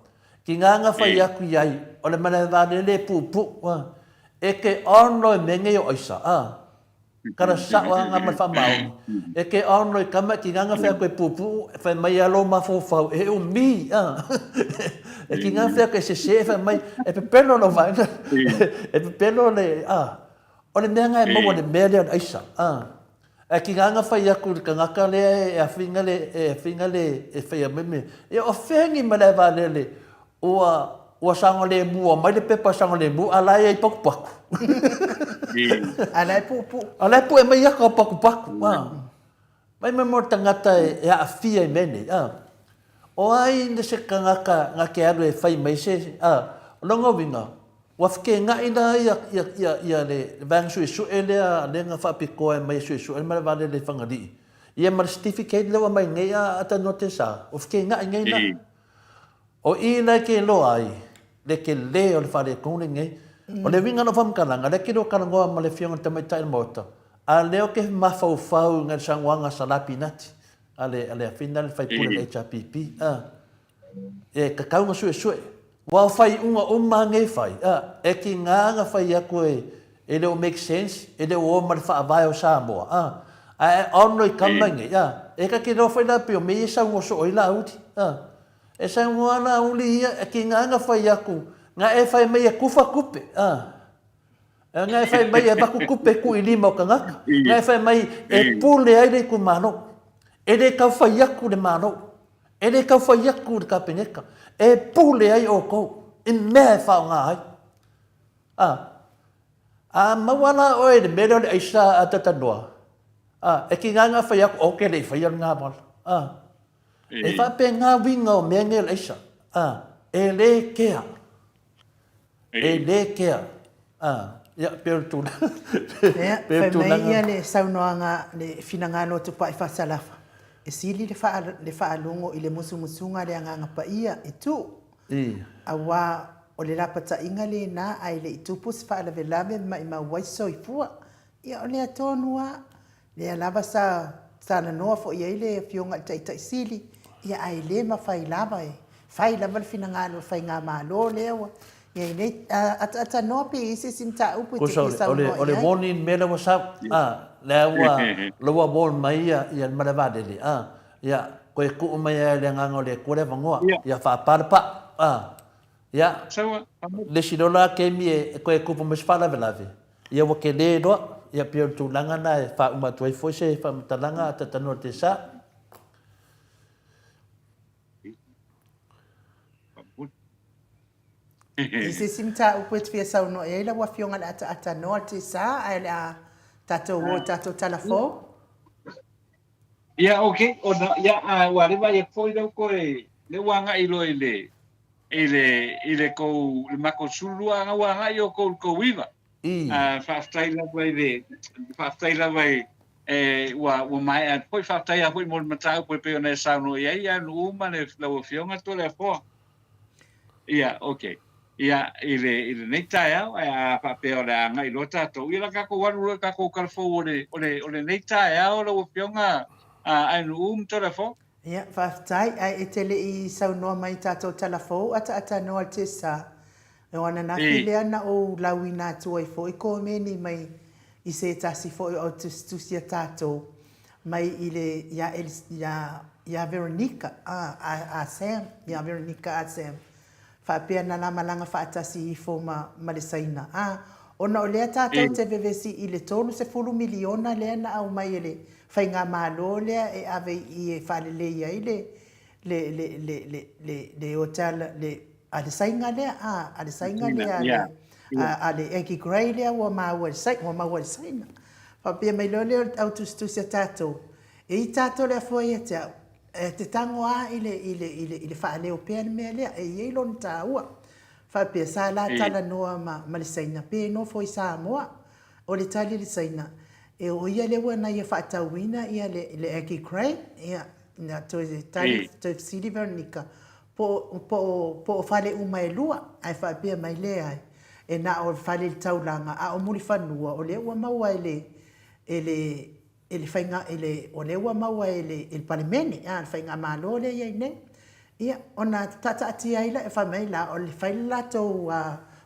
Ki nganga whai aku i ai, o le mana valele pupu, a, e ke ono e menge o aisa, a, kara sao a nga ma whamaoni. E ke ono i kama ki nganga whai aku e pupu, e whai mai a lo mafofau, e umi, a. E ki ngā wheako e sese e whai mai, e pepelo lo vaenga, e pepelo le, a, o le mea ngā e maua le mea lea o le aisa, a. E ki ngā whai aku le kangaka lea e awhinga le, e awhinga le, e whai a meme. E o whengi ma le wā lele, ua, ua sanga le mua mai le pepa sanga le mua, a lai ai paku paku. A lai pu pu. A lai pu e mai aka o paku paku, a. Mai mai mo tangata e aafia i mea nei, a. O ai ne se kangaka nga ke alu e fai mai se, a, o longa uiga, ua fekegaʻi la ia, ia, ia, ia le vaega suesue lea lea na faapitoa e mai e suesue ma le vaalele i Fagalii, ia ma le certificate lea ua aumai nei a, a Tanoa te sa, ua fekegaʻi nei la. O i la e ke loa ai le telē o le faaletonu lenei. O le uiga o lau faamatalaga, lea ke lua talanoa ma le Afioga i le Tamaitai o le Maota, a lea ou te mafaufau i nai saunoaga a Salapinati, a le, a le afina le faipule le HRPP, a, e tatau ona suesue. Ua o faaiuga uma nei fai, a, e tiga ona fai atu e, e le o make sense, e le o o ma le faavae o Samoa, a, ae ono i kama nei, a, e ta te iloa foi la pei o mea ia e saunoa soo ai Laauli, a. E saunoa ana a Uli ia, e tiga ona fai atu, na e fai mai e kufa kupe, a. Na e fai mai e avatu kupe e tuu i lima o tagata. Na e fai mai e pule ai le itumalo. E le tau fai atu le Malo. E le tau fai atu le Kapeneta. E pule ai outou i mea e faaaoga ai. A, a maua la oe i le mea lea o le aisa a Tatanoa, a, e tiga ona fai atu, ou te le i faia lena vala. A, e faapena uiga o mea nei o le aisa. A, e le kea. E le kea. A, ia, pei o le tulaga. Ia, fai mai ia le saunoaga, le finagalo o Tupai Fasalafa, e sili le, faa, le faalogo i le musumusuga a le Agaga Paia e tuu, auā o le lapataiga lena ae le i tupu se faalavelave ma maimau ai soifua. Ia, o lea tonu lava, Lea lava sa talanoa foi i ai le Afioga i le Taitai Sili, ia ae le mafai lava e fai lava le finagalo o le Faigamalo lea ua i ai nei. Ataatanoa pe i ai se isi mataupu e te fia saunoa i ai? O le warning mea lea ua sau, a, lea ua, lea ua warn mai ia, ia le malae vaalele, a, ia, koe tuu mai ai e le Agaga o le Atua le avanoa, ia faapa le paa, a, ia, le isi loa la kemi e koe tupu mai se faalavelave, Ia ua kele loa, ia pei o le tulaga na e faauma atu ai foi se faamatalaga a Tatanoa Te Sa. I se isi mataupu e te fia saunoa i ai lau Afioga i le Ataatanoa Te Sa, ae o le a tatou o i tatou tala fou. Ia, ok, ona, ia, a, ua leva ia foi leu koe, leu ua agai loa i le, i le, i le kou, le makou 12 aga ua agai o kou i le kou iva. A, faafetai lava i le, faafetai lava i, e, ua, ua maea atu foi, faafetai lava foi mo le mataupu e pei ona e saunoa i ai, ia Nu'u ma le, lau Afioga Toleafoa. Ia, ok. Ia, i le, i lenei taeao, ae a faapea o le a agai loa tatou, ia o le a tatou alu loa i tatou talafou o le, o le, o lenei taeao lau Afioga a Ainuu ma Toleafoa. Ia, faafetai. Ae e te le i saunoa mai i tatou talafou ataatanoa le Tessa. O ananafi lea na ou lauina atu ai foi komeni mai i se tasi foi o au tusitusi a tatou mai i le, ia, ia. Ia Veronica, a, a, a Sam, ia Veronica a Sam, faapea na la malaga faatasi ifo ma, ma le Saina, a, ona o lea tatou te vevesi i le 30 miliona lea na aumai e le Faigamalo lea e ave i i e faalelei ai le, le, le, le, le, le, le hotel, le, a le Saina lea, a, a le Saina lea, a le, a, a le Aggie Grey lea ua maua e le Saina, ua maua e le Saina. Faapea mai loa lea o le au tusitusi a tatou, E i tatou le afua ia te au, e te tago a i le, i le, i le, i le faaleo pea le mea lea, e i ai lona taua. Faapea, sa la talanoa ma, ma le Saina, pe nofo i Samoa. O le tali a le Saina, e o ia lea ua na ia faatauina ia le, le Aggie Grey, ia, na toe tali, toe fesili Veronica, po o, po o, po o fale uma e lua, ae faapea mai, leai, e na o le fale i le taulaga, a o Mulifanua, o lea ua maua e le, e le, e le faiga, e le, o lea ua maua e le, e le Palemene, a, le Faigamalo lea e i ai nei. Ia, ona taataatia ai lea, fai mai la, o le fai le latou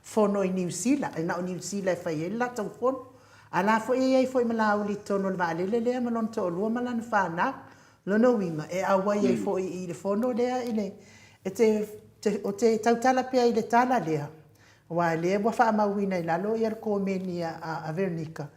fono i Niu Sila, e na o Niu Sila e fai ai le latou fono. A la foi e i ai foi ma Laauli i totonu o le vaalele lea ma lona toalua ma lana fanau. Lona uiga, e auai ai foi i le fono lea i le, e te, te, o te tautala pea i le tala lea, Aua o lea ua faamauina i lalo ia le komeni a Veronica,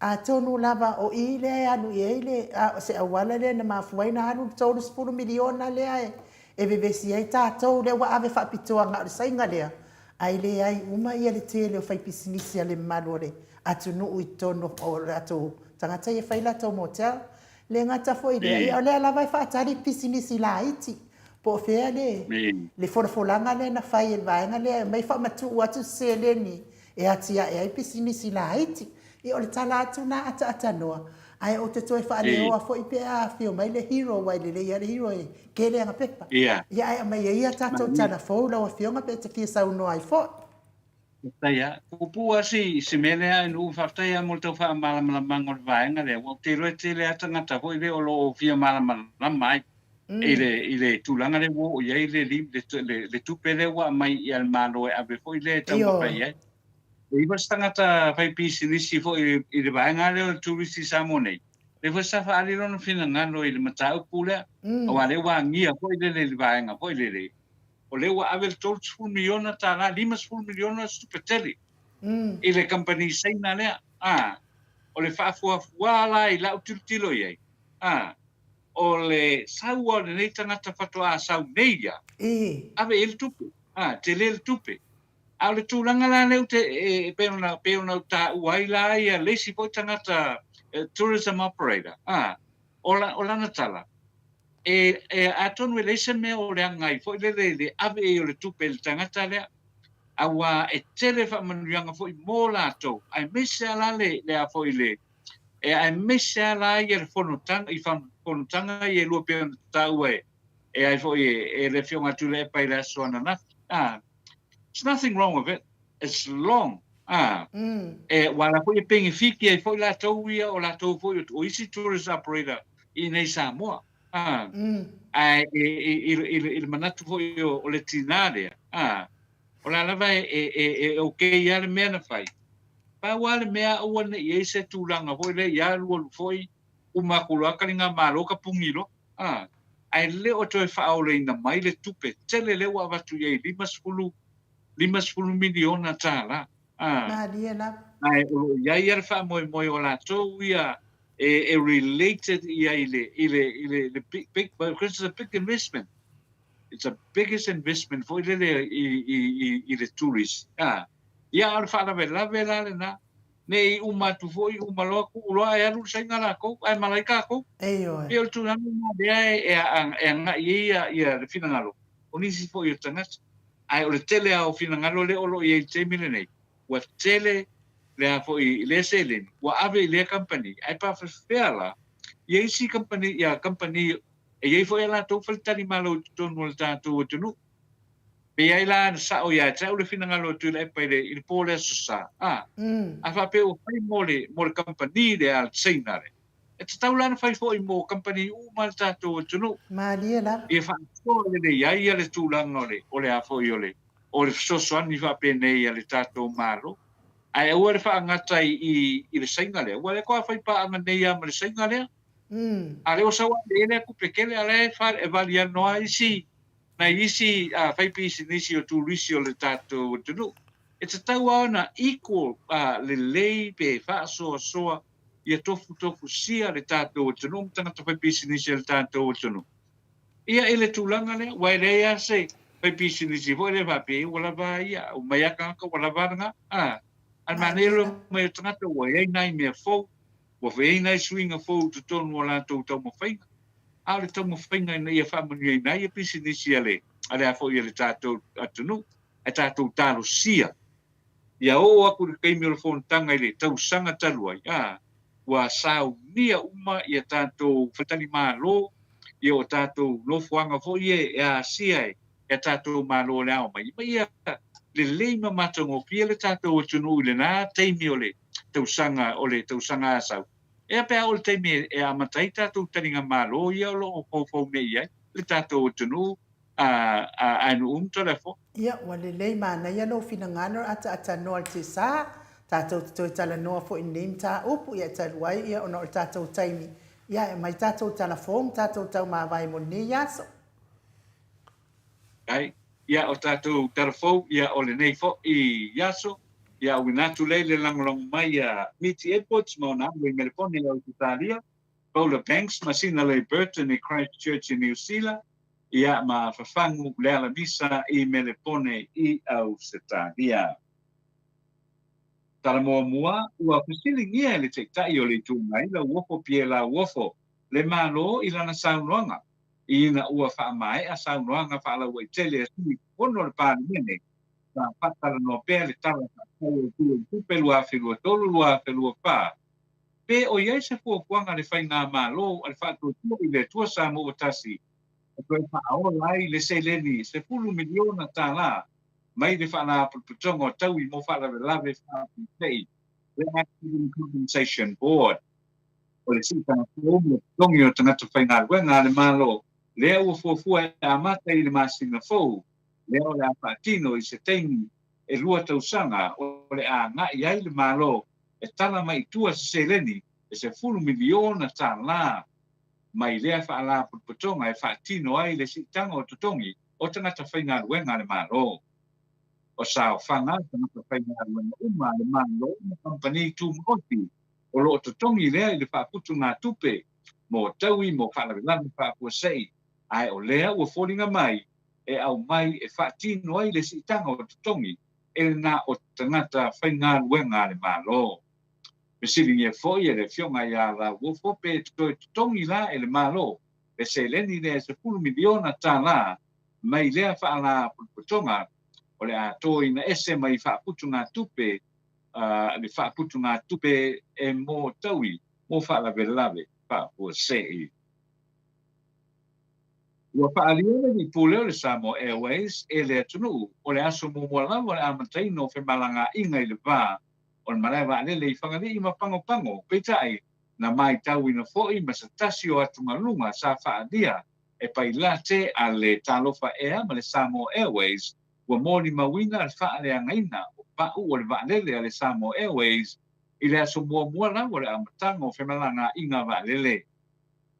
atonu lava o i lea e alu i ai le, a o se auala lea na mafua ai ona alu le 30 miliona lea e vevesi ai tatou, lea ua ave faapitoa na o le saiga lea, ae leai uma ia le tele o faipisinisi a le mamalu o le atunuu i totonu o latou tagata ia e fai latou motel. Le gata foi i lea, ia o lea lava e faatali pisinisi laiti, po o fea le, le folafolaga lea na fai e le vaega lea e aumai faamatuu atu se seleni e atiae ai pisinisi laiti. Ia o le tala atu lena ataatanua, ae ou te toe faaleoa foi pe a afio mai le hero aua e lelei lava le hero e tele ana pepa. Ia ae aumai ai a tatou tala fou lau Afioga pe e te fia saunoa ai foi. Faafetai lava. Puupuu lava si, si mea lea e Nu'u, faafetai lava mo le tau faamalamalamaga o le vaega lea, aua ou te iloa e tele lava tagata foi lea o lo o fia malamalama ai i le, i le tulaga lea ua oo i ai le, le, le, le tupe lea ua aumai i a le Malo e ave foi lea e taumafai ai. E iwa se tagata faipisinisi foi i le vaega lea o le turisi i Samoa nei, lea foi sa faaali lona finagalo i le mataupu lea, aua lea ua agia foi lele i le vaega foi lele, o lea ua ave le $30 miliona, $50 miliona se tupe tele i le kamupani Saina lea. A, o le faafuafua la i lau tilotilo i ai, a, o le sau o lenei tagata faatoa sau nei ia, ave i ai le tupe, a, tele le tupe. A o le tulaga la lea ou te, e, pei ona, pei ona ou taua ai la ia le isi foi tagata tourism operator, a, o, la, o lana tala, E, e, atonu e leai se mea o leaga ai foi lele i le ave i ai o le tupe i le tagata lea, auā e tele faamanuiaga foi mo latou, aemaise lava la le, le a foi le, e, aemaise lava la ia le fonotaga, i fonotaga ia e lua pei ona taua e, e ai foi e, e le Afioga a Tuilaepa i le aso ananafi. Ah, it's nothing wrong with it, it's long. Ah, e, ua ala foi e penefiti ai foi latou ia, o latou foi, o isi tourist operator i inei Samoa. A, ae i, i, i, i, i le manatu foi o, o le tinā lea, a, o la lava e, e, e, e okay lava le mea na fai. Pau lava le mea aua ne i i ai se tulaga foi lea i alualu foi uma atu loa taligamalo ka puni loa, a, ae le o toe faaolaina mai le tupe tele lea ua avatu i ai $50, $50 miliona. A, Malie lava. Ae o lo o i ai lava le faamoemoe o latou ia e, e related ia i le, i le, i le, le big, big, because it's a big investment. It's a biggest investment foi lele i, i, i, i le tourist. A, ia a o le faalavelave la lena, ne i uma atu foi, uma loa, tuu loa ae alu le saina latou, ae malaika latou. Ioe. Pei o le tulaga lena lea e, e, e agai ai ia, ia le finagalo o nisi foi o tagata. Ae o le tele lava o finagalo lea o lo o i ai i le taimi lenei, ua tele le a foi i lea seleni ua ave i lea kamupani, ae pafefea la ia isi kamupani, ia kamupani e i ai foi a latou faletalimalo i totonu o le tatou atunuu. Pei ai la na sao ia te au le finagalo o Tuilaepa i le, i le po le Aso Sa, a, a faapea ua fai mo le, mo le kamupani lea a le Saina lea, E tatau la ona fai foi mo kamupani uma a le tatou atunuu. Malie lava. Ia faasoa lelei ai ia le tulaga o le, o le a foi o le, o le fesoasoani faapenei a le tatou Malo. Ae aua le faagata i, i, i le Saina lea, aua o lea faatoa fai paaga nei lava ma le Saina lea. A lea ua sau ane i ai lea tupe tele, a la e vali anoa isi, nai isi faipisinisi o turisi o le tatou atunuu. E tatau lava ona equal, lelei pe faasoasoa ia tofutofusia le tatou atunuu ma tagata faipisinisi a le tatou atunuu. Ia i le tulaga lea, aua e leai lava se faipisinisi foi lea faapea, ua lava a ia, omai lava tagata ua lava a lena. A le manaia le omai o tagata ua i ai nai mea fou, ua i ai nai suiga fou i totonu o latou taumafaiga, a o le taumafaiga ina ia faamanuiaina ai pisinisi a le a foi a le tatou atunuu, ae tatou talosia ia oo atu i le taimi o le fonotaga i le tausaga talu ai, a, ua saunia uma ia tatou faletalimalo, ia o tatou nofoaga foi ia e asia e a tatou Malo o le ao mai, ma ia lelei ma matagofie le tatou atunuu i lena taimi o le tausaga o le tausaga asau. Ea pe a oo i le taimi e amata ai tatou taliga Malo ia o lo o foufou nei i ai le tatou atunuu a a nuu ma Toleafoa. Ia, ua lelei manaia lou finagalo ataatanoa i le tesa, tatou te toe talanoa foi i lenei mataupu, ia e talu ai ia ona o le tatou taimi, ia e aumai tatou tala fou ma tatou taumavae mo lenei aso. Ai, ia o tatou tala fou, ia o lenei foi aso, ia auina atu lea i le lagolago mai a Miti Edwards ma ona alo i Melepone i Ausetalia, Paula Banks ma Sinalei Burton i Christchurch i Niu Sila, ia ma Fafagu Lealamisa i Melepone i Ausetalia. Tala muamua, ua fesiligia e le Taitai o le Itu Agai Lauofo Pierre Lauofo le Malo i lana saunoaga ina ua faamaea saunoaga faalauaitele a sui usufono o le Palemene sa faatalanoa pea le Tala Faatatau Autu o le Tupe 2023/2024 pe o i ai se fuafuaga a le Faigamalo a le Faatuatua i le Atua Samoa Ua Tasi e toe faaola ai le seleni $10 miliona mai le Faalapotopotoga o Taui mo Faalavelave Faafuasei, le Accident Compensation Board. O le siitaga fou ma totogi o tagata faigaluega a le Malo lea ua fuafua e amata i le masina fou lea o le a faatino i se taimi e lua tausaga o le a agai ai le Malo e tala mai i tua se seleni e $10 miliona mai lea faalapotopotoga e faatino ai le siitaga o totogi o tagata faigaluega a le Malo. O saofaga tagata faigaluega uma a le Malo ma kamupani tumaoti o lo o totogi lea i le faaputugatupe mo taui mo faalavelave faafuasei, ae o lea ua foliga mai e aumai e faatino ai le siitaga o totogi e lena o tagata faigaluega a le Malo. Fesiligia foi e le Afioga ia Lauofo pe toe totogi la e le Malo le seleni lea e $10 miliona mai lea faalapotopotoga o le a toina ese mai faaputugatupe le faaputugatupe e mo taui mo faalavelave faafuasei. Ua faaalia le alii pule o le Samoa Airways e le atunuu o le aso muamua lava o le amataina o femalagaaiga i le va o le malae vaalele i Fagalii ma Pagopago, peitai, na maitauina foi ma se tasi o atugaluga sa faaalia e pailate a le Talofa Air ma le Samoa Airways ua molimauina le faaleagaina o pau o le vaalele a le Samoa Airways i le aso muamua lava o le amataga o femalagaaiga vaalele.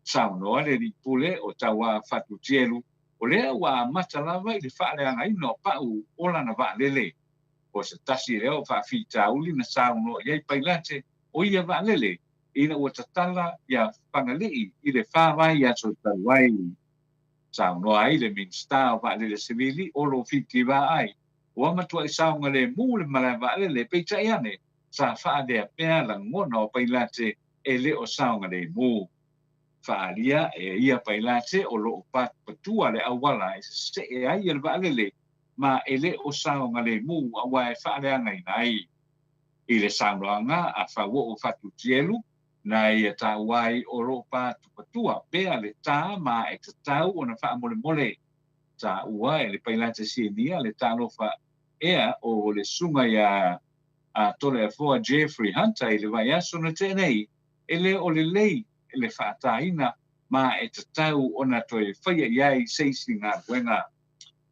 Saunoa le alii pule o Tauā Fatu Tielu o lea ua amata lava i le faaleagaina o pau o lana vaalele. O se tasi lea o faafitauli na saunoa i ai pailate o ia vaalele ina ua tatala iā Fagalii i le fa vaiaso talu ai. Saunoa ai le Minisita o Vaalele Sivili Olo Fiti Vaai ua matuai saogalemu le malae vaalele, peitai ane sa faalea pea lagona o pailate e le o saogalemu. Faaalia e ia pailate o lo o patupatua le auala e sesee ai le vaalele ma e le o saogalemu aua e faaleagaina ai. I le saunoaga a Fauo'o Fatu Tielu na ia taua ai o lo o patupatua pea le tā ma e tatau ona faamolemole. Taua e le pailate sinia le Talofa Air o le susuga iā a Toleafoa Jeffrey Hunter i le vaiaso na tea nei e le o lelei le faataina ma e tatau ona toe faia i ai se isi galuega.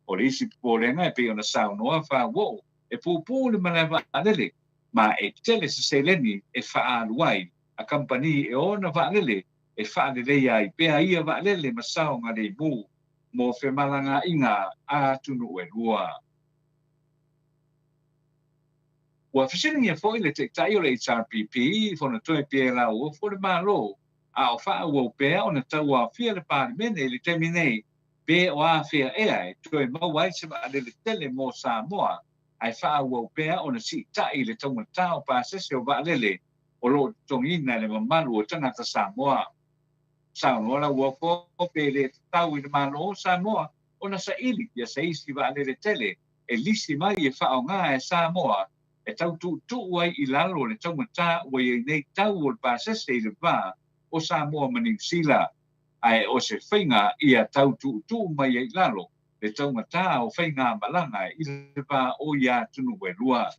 O le isi popolega e pei ona saunoa Fauo'o e pupū le malae vaalele ma e tele se seleni e faaalu ai a kamupani e ona vaalele. e faaleleia ai pea ia vaalele ma saogalemu mo femalagaaiga a atunuu e lua. Ua fesiligia foi le Taitai o le HRPP i Fonotoe Pierre Lauofo le Malo a o faaauau pea ona tauaofia le Palemene i le taimi nei pe o afea ea e toe maua ai se vaalele tele mo Samoa ae faaauau pea ona siitai le taugata o pasese o vaalele o lo o totogiina e le mamalu o tagata Samoa. Saunoa Lauofo pe le tatau i le Malo o Samoa ona saili ia se isi vaalele tele e lisi mai e faaaoga e Samoa e tau tuutuu ai i lalo le taugata ua i ai nei tau o le pasese i le va o Samoa ma Niu Sila, ae o se faiga ia tau tuutuu mai ai i lalo le taugata o faigamalaga i le va o ia atunuu e lua.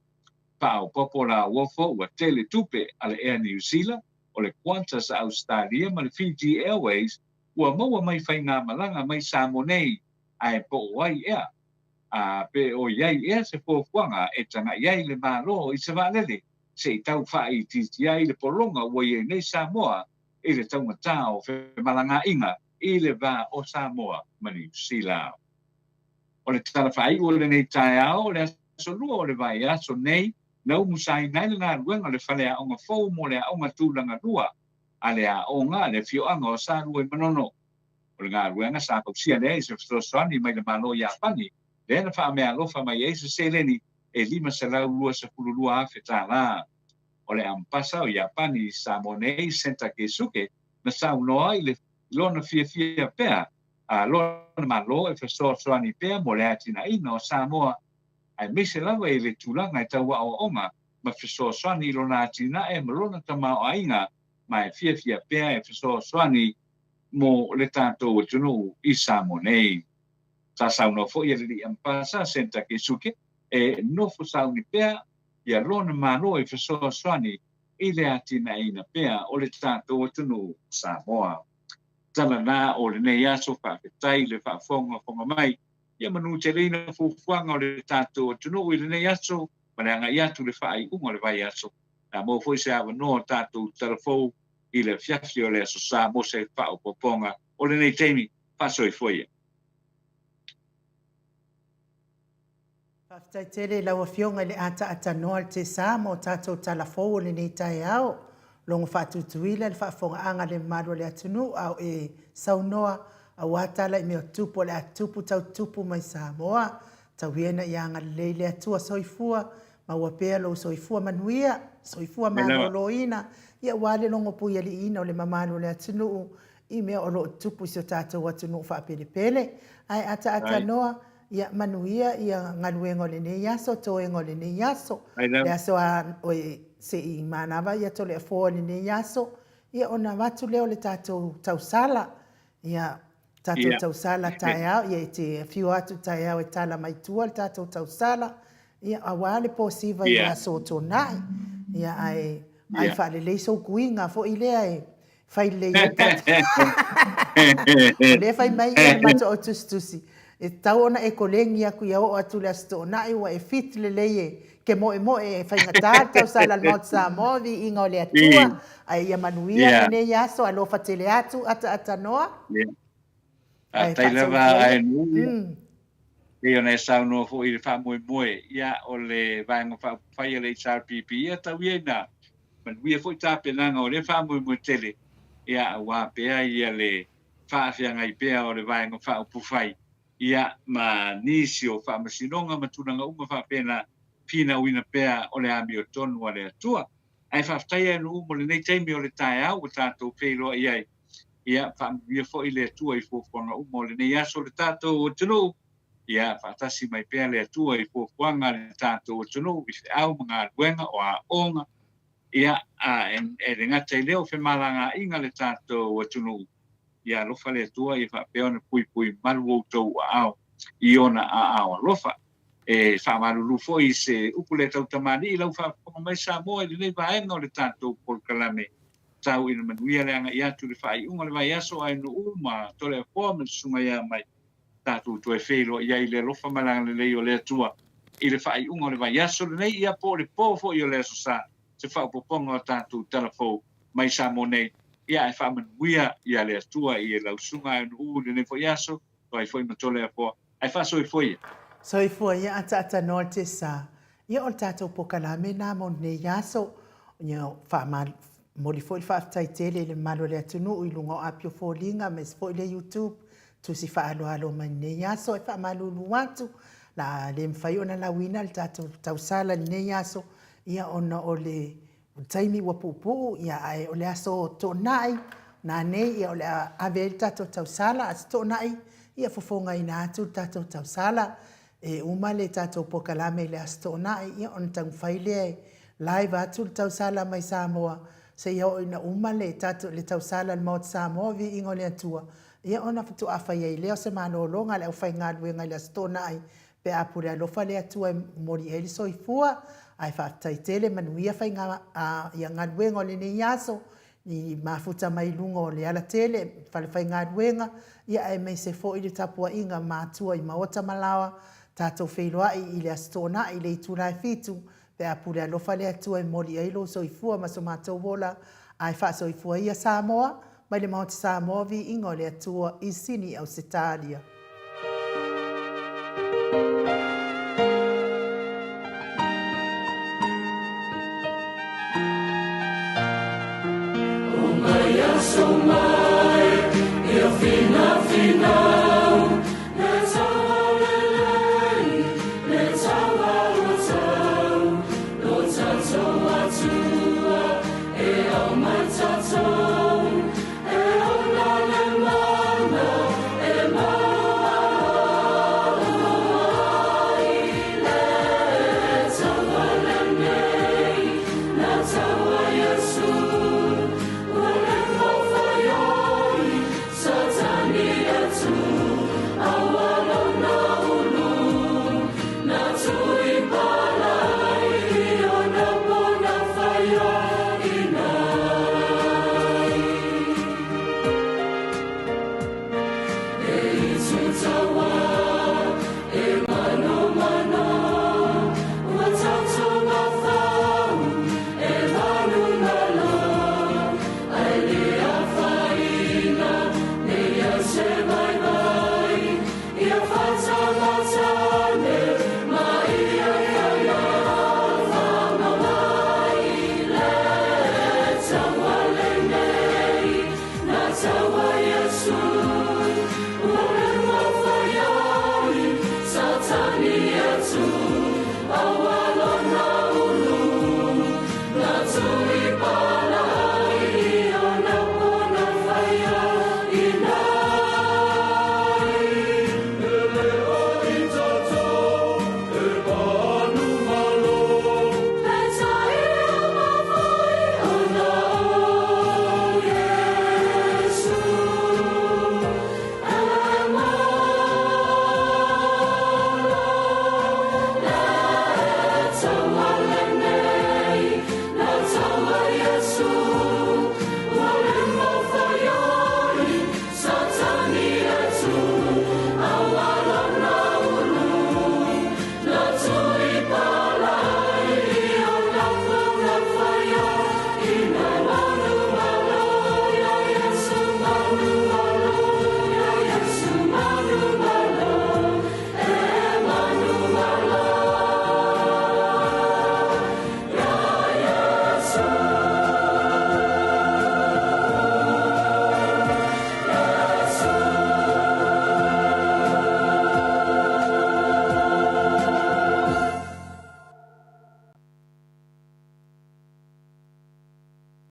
Faaopoopo Lauofo ua tele tupe a le Air New Zealand, o le Qantas a Ausetalia ma le Fiji Airways ua maua mai faigamalaga mai Samoa nei, ae po o ai ea a pe o i ai ea se fuafuaga e tagai ai le Malo i se vaalele se i tau faaitiitia ai le pologa ua i ai nei Samoa i le taugata o femalagaaiga i le va o Samoa ma Niu Sila. O le tala faaiu o lenei taeao o le aso lua o le vaiaso nei na umusaina ai le galuega o le faleaoga fou mo le aoga tulaga lua a le aoga a le afioaga o Salua i Manono. O le galuega sa fausia lea i se fesoasoani mai le Malo o Iapani, lea na faameaalofa mai ai se seleni e $522,000. O le Amepasa o Iapani i Samoa nei, Senta Keisuke, na saunoa i le lona fiafia pea a lona Malo e fesoasoani pea mo le atinaeina o Samoa, aemaise lava i le tulaga e tau aoaoga ma fesoasoani i lona atinae ma lona tamaoaiga ma e fiafia pea e fesoasoani mo le tatou atunuu i Samoa nei. Sa saunoa foi e le Alii Amepasa, Senta Keisuke, e nofo sauni pea ia lona Malo e fesoasoani i le atinaeina pea o le tatou atunuu o Samoa. Tala na o lenei aso, faafetai i le faafogafoga mai ia manuteleina fuafuaga o le tatou atunuu i lenei aso ma le agai atu i le faaiuga o le vaiaso. Na maua foi se avanoa o tatou tala fou i le afiafi o le Aso Sa mo se faaopoopoga o lenei taimi. Faasoifua ia. Faafetai tele i lau Afioga i le ataatanoa le Tesa mo tatou tala fou o lenei taeao. Logo faatutuila le faafofogaaga a le mamalu o le atunuu a o e saunoa aua tala i mea o tupu o le a tupu tau tupu mai Samoa. Tau ia ina ia agalelei le Atua soifua Maua pea lou soifua manuia, soifua maloloina, ia aua le logo puialiiina o le mamalu o le atunuu i mea o lo o tupu i si o tatou atunuu faapelepele. Ae ataata noa, ia manuia ia galuega o lenei aso, toega o lenei aso, le aso a oe se i manava ia Toleafoa i lenei aso, ia ona avatu lea o le tatou tausala, ia tatou tausala taeao, ia e te afio atu taeao e tala mai tua le tatou tausala, ia aua le po siva i le aso o Tona'i, ia ae ai faalelei sou kuiga foi lea e fai lelei ai le tatou O lea e fai mai ia le matou au tusitusi, e tatau ona e koleni atu ia oo atu i le Aso Toonai ua e fit lelei e ke moemoe e faigata le tausala a le Maota Samoa, viiga o le Atua, ae ia manuia lenei aso, alofa tele atu, ataata noa. Ae Faafetai lava faasoifua ae ia. Nuia. Pei ona e saunoa foi i le faamoemoe, ia o le Vaega Faaupufai a le HRPP, ia tau ia ina manuia foi tapenaga o lea faamoemoe tele, ia aua pea ia le faafeagai pea o le Vaega Faaupufai, ia ma nisi o faamasinoga ma tulaga uma faapena, finauina pea o le amiotonu a le Atua. Ae faafetai ae nuu mo lenei taimi o le taeao ua tatou feiloai ai. Ia, faamanuia foi le Atua i fuafuaga uma o lenei aso o le tatou atunuu. Ia, faatasi mai pea le Atua i fuafuaga a le tatou atunuu i feau ma galuega o aoga. Ia, a e le gata i lea o femalagaaiga a le tatou atunuu. Ia alofa le Atua ia faapea ona puipui malu outou aao i ona aao alofa. E faamalulu foi i se upu le tautamalii i lau faafofoga mai Samoa i lenei vaega o le tatou polokalame. Tau ina manuia le agai atu i le faaiuga o le vaiaso a Nu'u ma Toleafoa ma le Susuga ia Mai. Tatou toe feiloai ai i le alofa ma le agalelei o le Atua i le faaiuga o le vaiaso lenei, ia po o le po foi o le Aso Sa, se faaopoopoga o tatou tala fou mai Samoa nei. Ia ae faamanuia ia le Atua i lau susuga Nu'u i lenei foi aso, tuai foi ma Toleafoa, ae faasoifua ia. Soifua ia ataatanoa le tesa. Ia o le tatou pokalame na mo lenei aso. Ia faamoli foi le faafetai tele i le mamalu o le atunuu i luga o api o foliga aemaise foi le YouTube tusi faaaloalo mai lenei aso. E faamalulu atu, la le mafai ona lauina le tatou tausala i lenei aso, ia ona o le taimi ua puupuu, ia ae o le aso Toonai nanei, ia o le a ave ai le tatou tausala. Aso Toonai, ia fofogaina atu le tatou tausala. E uma le tatou pokalame i le Aso Toonai, ia ona taumafai lea e live atu le tausala mai Samoa seia oo ina uma le tatou le tausala a le Maota Samoa, Viiga o le Atua, ia ona faatoa fai ai lea o se malologa a le aufaigaluega i le Aso Toonai pe a pule alofa le Atua e momoli i ai le soifua. Ae faafetai tele, manuia faiga ia galuega o lenei aso i mafuta mai luga o le alatele, falefaigaluega, ia aemaise foi le tapuaiga matua i maota ma laoa, tatou feiloai i le Aso Toonai i le itula e 7, pe a pule alofa le Atua e momoli i ai lou soifua ma so matou ola, ae faasoifua ia Samoa, mai le Maota Samoa, viiga o le Atua i Sini, Ausetalia. O mai aso mai.